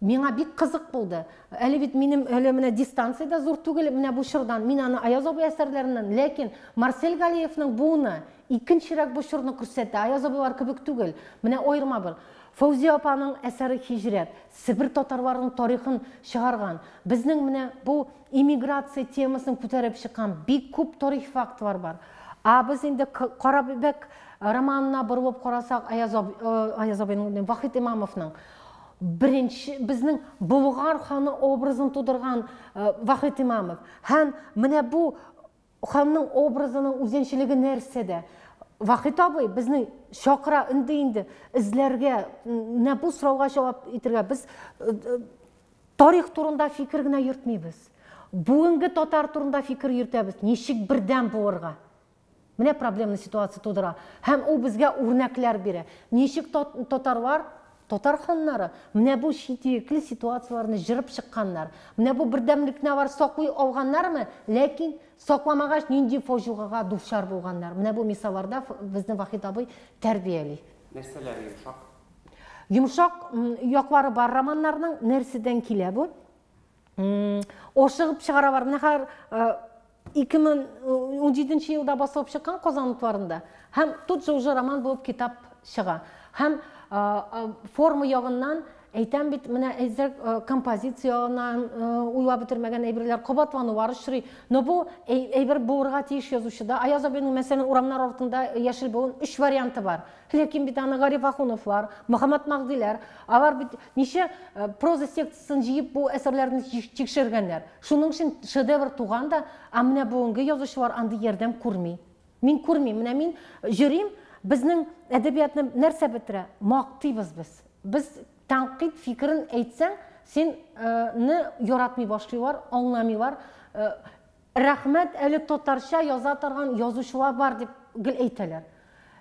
Миңа бик кызык булды. Әле бит минем әле менә дистанция да зур түгел менә бу чордан. Мин аны Аяз абый әсәрләреннән, ләкин Марсель Галиевның буыны икенчерәк бу чорны күрсәтә. Аяз абыйлар кебек түгел. Менә аерма бер. Фәүзия апаның әсәре Һиҗрәт, Себер татарларының тарихын чыгарган. Безнең менә бу иммиграция темасын күтәреп чыккан бик күп тарих фактлар бар. А без инде Карабибәк романына борылып карасак, Аяз абыйның, Вахит Имамовның беренче безнең Болгар ханы образын тудырган Вахит Имамов. Һәм менә бу ханның образының үзенчәлеге нәрсәдә? Вахит абый безне чакыра инде инде эзләргә, менә бу сорауга җавап итергә. Без тарих турында фикер генә йөртмибез. Бүгенге татар турында фикер йөртәбез. Ничек бердәм булырга? Менә проблемный ситуация тудыра. Һәм ул безгә үрнәкләр бирә. Ничек татарлар, татар ханнары менә бу четерекле ситуацияләрне җырып чыкканнар. Менә бу бердәмлекне алар саклый алганнармы? Ләкин сакламагач нинди фаҗигага дучар булганнар. Менә бу мисалларда безне Вахит абый тәрбияли. Нәрсәләр йомшак? Йомшак яклары бар романнарның. Нәрсәдән килә бу? Ашыгып чыгаралар. Менә хәзер 2017 елда басылып чыккан Казан утларында һәм тут же уже роман булып китап чыга. Һәм форма ягыннан әйтәм бит, менә әзер композиция ягыннан уйлап бетермәгән әйберләр, кабатланулар очрый. Но бу әйбер булырга тиеш язучыда. Аяз абыйның, мәсәлән, урамнар артында яшел болын 3 варианты бар. Ләкин бит аны Гариф Ахуновлар, Мөхәммәт Мәһдиләр, алар бит ничә проза секциясын җыеп бу әсәрләрне тикшергәннәр. Шуның өчен шедевр туган да, ә менә бүгенге язучылар андый ярдәм күрми. Мин күрмим. Менә мин йөрим, безнең әдәбиятны нәрсә бетерә? Мактыйбыз без. Без тәнкыйть фикерен әйтсәң, син не яратмый башлыйлар, аңламыйлар. Рәхмәт, әле татарча яза торган язучылар бар дип гел әйтәләр.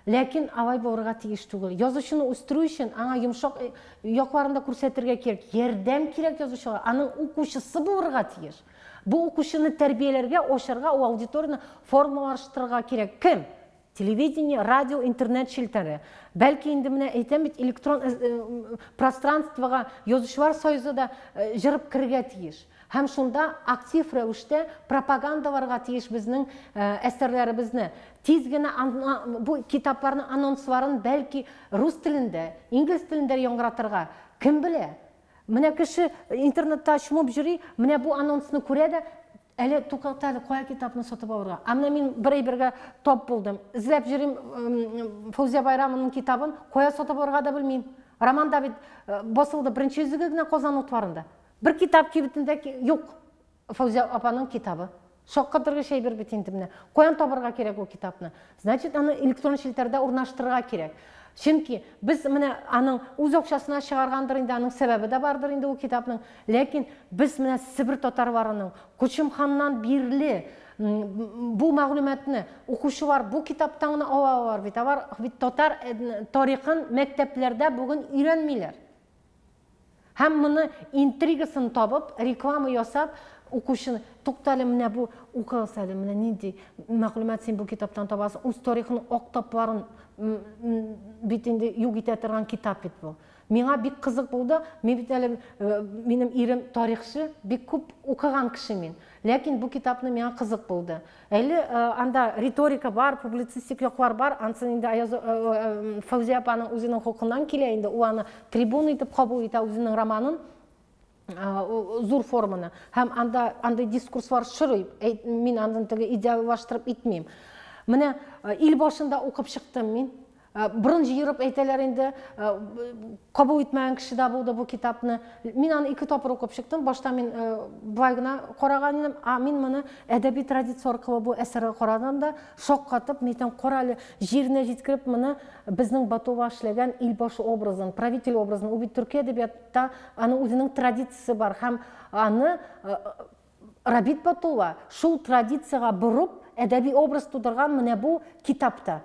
Ләкин алай булырга тиеш түгел. Язучыны үстерү өчен аңа йомшак якларын да күрсәтергә кирәк. Ярдәм кирәк язучыга, аның укучысы булырга тиеш. Бу укучыны тәрбияләргә, ачарга, ул аудиторияне формалаштырырга кирәк. Кем? Телевидение, радио, интернет челтәре. Бәлки инде менә әйтәм бит, электрон пространствога язучылар союзы да җырып керергә тиеш. Һәм шунда актив рәвештә пропагандаларга тиеш безнең әсәрләребезне. Тиз генә бу китапларның анонсларын бәлки рус телендә, инглиз телендә яңгыратырга. Кем белә? Менә кеше интернетта чумып йөри, менә бу анонсны күрә дә, әле тукта әле, кая китапны сатып алырга? Ә менә мин бер әйбергә тап булдым. Эзләп йөрим Фәүзия Байрамованың китабын, кая сатып алырга да белмим. Романда бит басылды беренче йөзлеге генә Казан утларында. Бер китап кибетендә юк Фәүзия апаның китабы. Шаккатыргыч әйбер бит инде менә. Каян табарга кирәк ул китапны? Значит, аны электрон челтәрдә урнаштырырга кирәк. Чөнки без менә аның үз акчасына чыгаргандыр инде, аның сәбәбе дә бардыр инде ул китапның. Ләкин без менә Себер татарларының Кучум ханнан бирле бу мәгълүматны укучылар бу китаптан гына ала алалар бит. Алар бит татар тарихын мәктәпләрдә бүген өйрәнмиләр. Һәм моны интригасын табып, реклама ясап, укучыны, тукта әле, менә бу укыгыз әле, менә нинди мәгълүмат син бу китаптан табасың, үз тарихының ак тапларын бит инде юк итә торган китап бит бу. Миңа бик кызык булды, мин бит әле, минем ирем тарихчы, бик күп укыган кеше мин. Ләкин бу китапны миңа кызык булды. Әле анда риторика бар, публицистик яклар бар, ансын инде Аяз Фәүзия апаның үзенең холкыннан килә инде, ул аны трибуна итеп кабул итә үзенең романын, зур форманы. Һәм анда андый дискурслар шырый, мин аны теге идеаллаштырып итмим. Менә ил башында укып чыктым мин. Борын җыерып әйтәләр инде, кабул итмәгән кеше дә булды бу китапны. Мин аны ике тапкыр укып чыктым. Башта мин былай гына караган идем, а мин моны әдәби традиция аркылы бу әсәргә карадым да, шаккатып, мин әйтәм, кара әле, җиренә җиткереп моны безнең Батулла эшләгән илбашы образын, правитель образын, ул бит төрки әдәбиятта аның үзенең традициясе бар һәм аны Рабит Батулла шул традициягә борып әдәби образ тудырган менә бу китапта.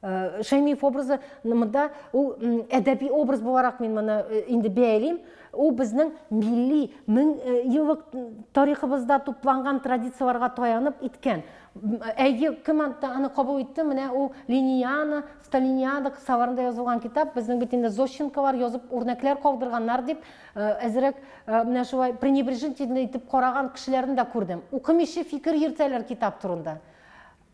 Шәймиев образы монда ул әдәби образ буларак мин моны инде бәялим. Ул безнең милли мең еллык тарихыбызда тупланган традицияләргә таянып иткән. Әйе, кем аны кабул итте? Менә ул Лениниана, Сталиниада кысаларында язылган китап. Безнең бит инде Зощенколар язып үрнәкләр калдырганнар дип, әзрәк менә шулай пренебрежительно итеп караган кешеләрне дә күрдем. Укымыйча фикер йөртәләр китап турында.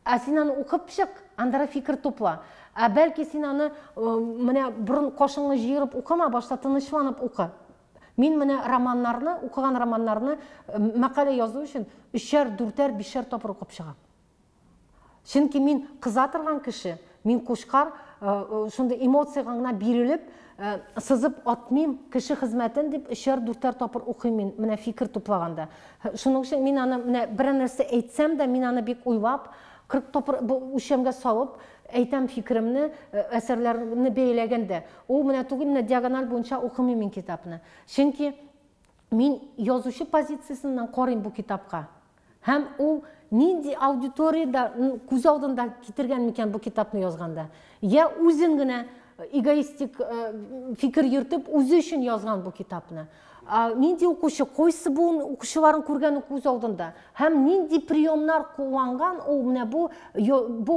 Ә син аны укып чык, андара фикер тупла. Ә бәлки син аны менә борын кашыңны җыерып укыма, башта тынычланып укы. Мин менә романнарны, укыган романнарны мәкалә язу өчен өчәр, дүртәр, бишәр тапкыр укып чыгам. Чөнки мин кыза торган кеше, мин кушкар, шундый эмоциягә гына бирелеп, сызып атмыйм кеше хезмәтен дип өчәр, дүртәр тапкыр укыйм мин, менә фикер туплаганда. Шуның өчен мин аны менә берәр нәрсә әйтсәм дә, мин аны бик уйлап, 40 тапкыр бу үлчәмгә салып әйтәм фикеремне, әсәрләрне бәяләгәндә. Ул менә түгел, менә диагональ буенча укымыйм мин китапны. Чөнки мин язучы позициясеннән карыйм бу китапка. Һәм ул нинди аудиторияда күз алдында китергән микән бу китапны язганда? Я үзен генә эгоистик фикер йөртеп, үзе өчен язган бу китапны. Нинди укучы, кайсы буын укучыларын күргән күз алдында? Һәм нинди приемнар кулланган ул менә бу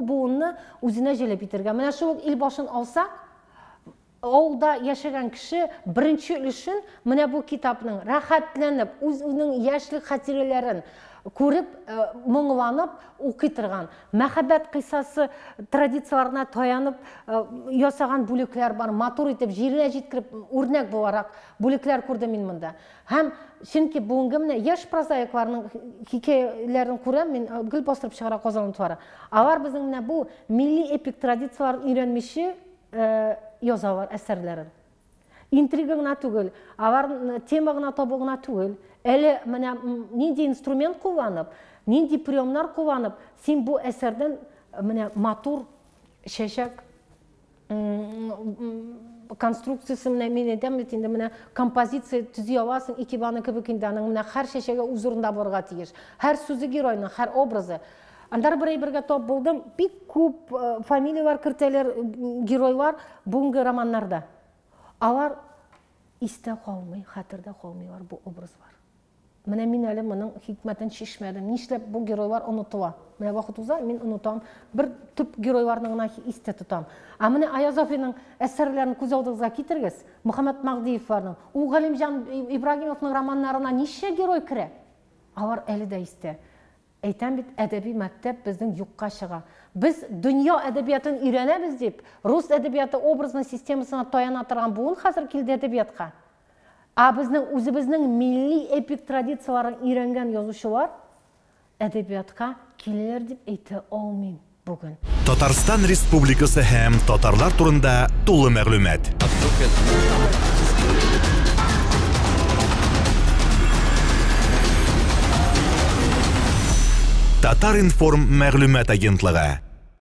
буынны үзенә җәлеп итәргә. Менә шул ил башын алсак, авылда яшәгән кеше беренче өлешен менә бу китапның рәхәтләнеп, үзенең яшьлек хатирәләрен күреп, моңланып укый торган, мәхәббәт кыйссасы традицияләренә таянып ясаган бүлекләр бар, матур итеп җиренә җиткереп үрнәк буларак бүлекләр күрдем мин монда. Һәм чөнки бүгенге менә яшь прозаикларның хикәяләрен күрәм мин, гел бастырып чыгара Казан утлары. Алар безнең менә бу милли эпик традицияләрен өйрәнмичә язалар әсәрләрен. Интрига гына түгел, алар тема гына табу гына түгел. Әле менә нинди инструмент кулланып, нинди приемнар кулланып, син бу әсәрдән менә матур чәчәк конструкциясе менә мин әйтәм бит инде менә композиция төзи аласың икебаны кебек инде аның менә һәр чәчәге үз урында булырга тиеш. Һәр сүзе геройның, һәр образы. Андар бер әйбергә тап булдым, бик күп фамилияләр кертәләр геройлар бүгенге романнарда. Алар истә калмый, хәтердә калмыйлар бу образлар. Менә мин әле моның хикмәтен чишмәдем. Нишләп бу геройлар онытыла? Менә вакыт уза, мин онытам. Бер төп геройларны гына истә тотам. Ә менә Аяз Сафиның әсәрләрен күз алдыгызга китерегез. Мөхәммәт Мәһдиевләрнең, ул Галимҗан Ибрагимовның романнарына ничә герой керә? Алар әле дә истә. Әйтәм бит, әдәби мәктәп безнең юкка чыга. Без дөнья әдәбиятын өйрәнәбез дип, рус әдәбияты образный системасына таяна торган буын хәзер килде әдәбиятка. Ә безнең үзебезнең милли эпик традицияләрен өйрәнгән язучылар әдәбиятка киләләр дип әйтә алмыйм бүген. Татарстан Республикасы һәм татарлар турында тулы мәгълүмат. Татар-информ мәгълүмат агентлыгы.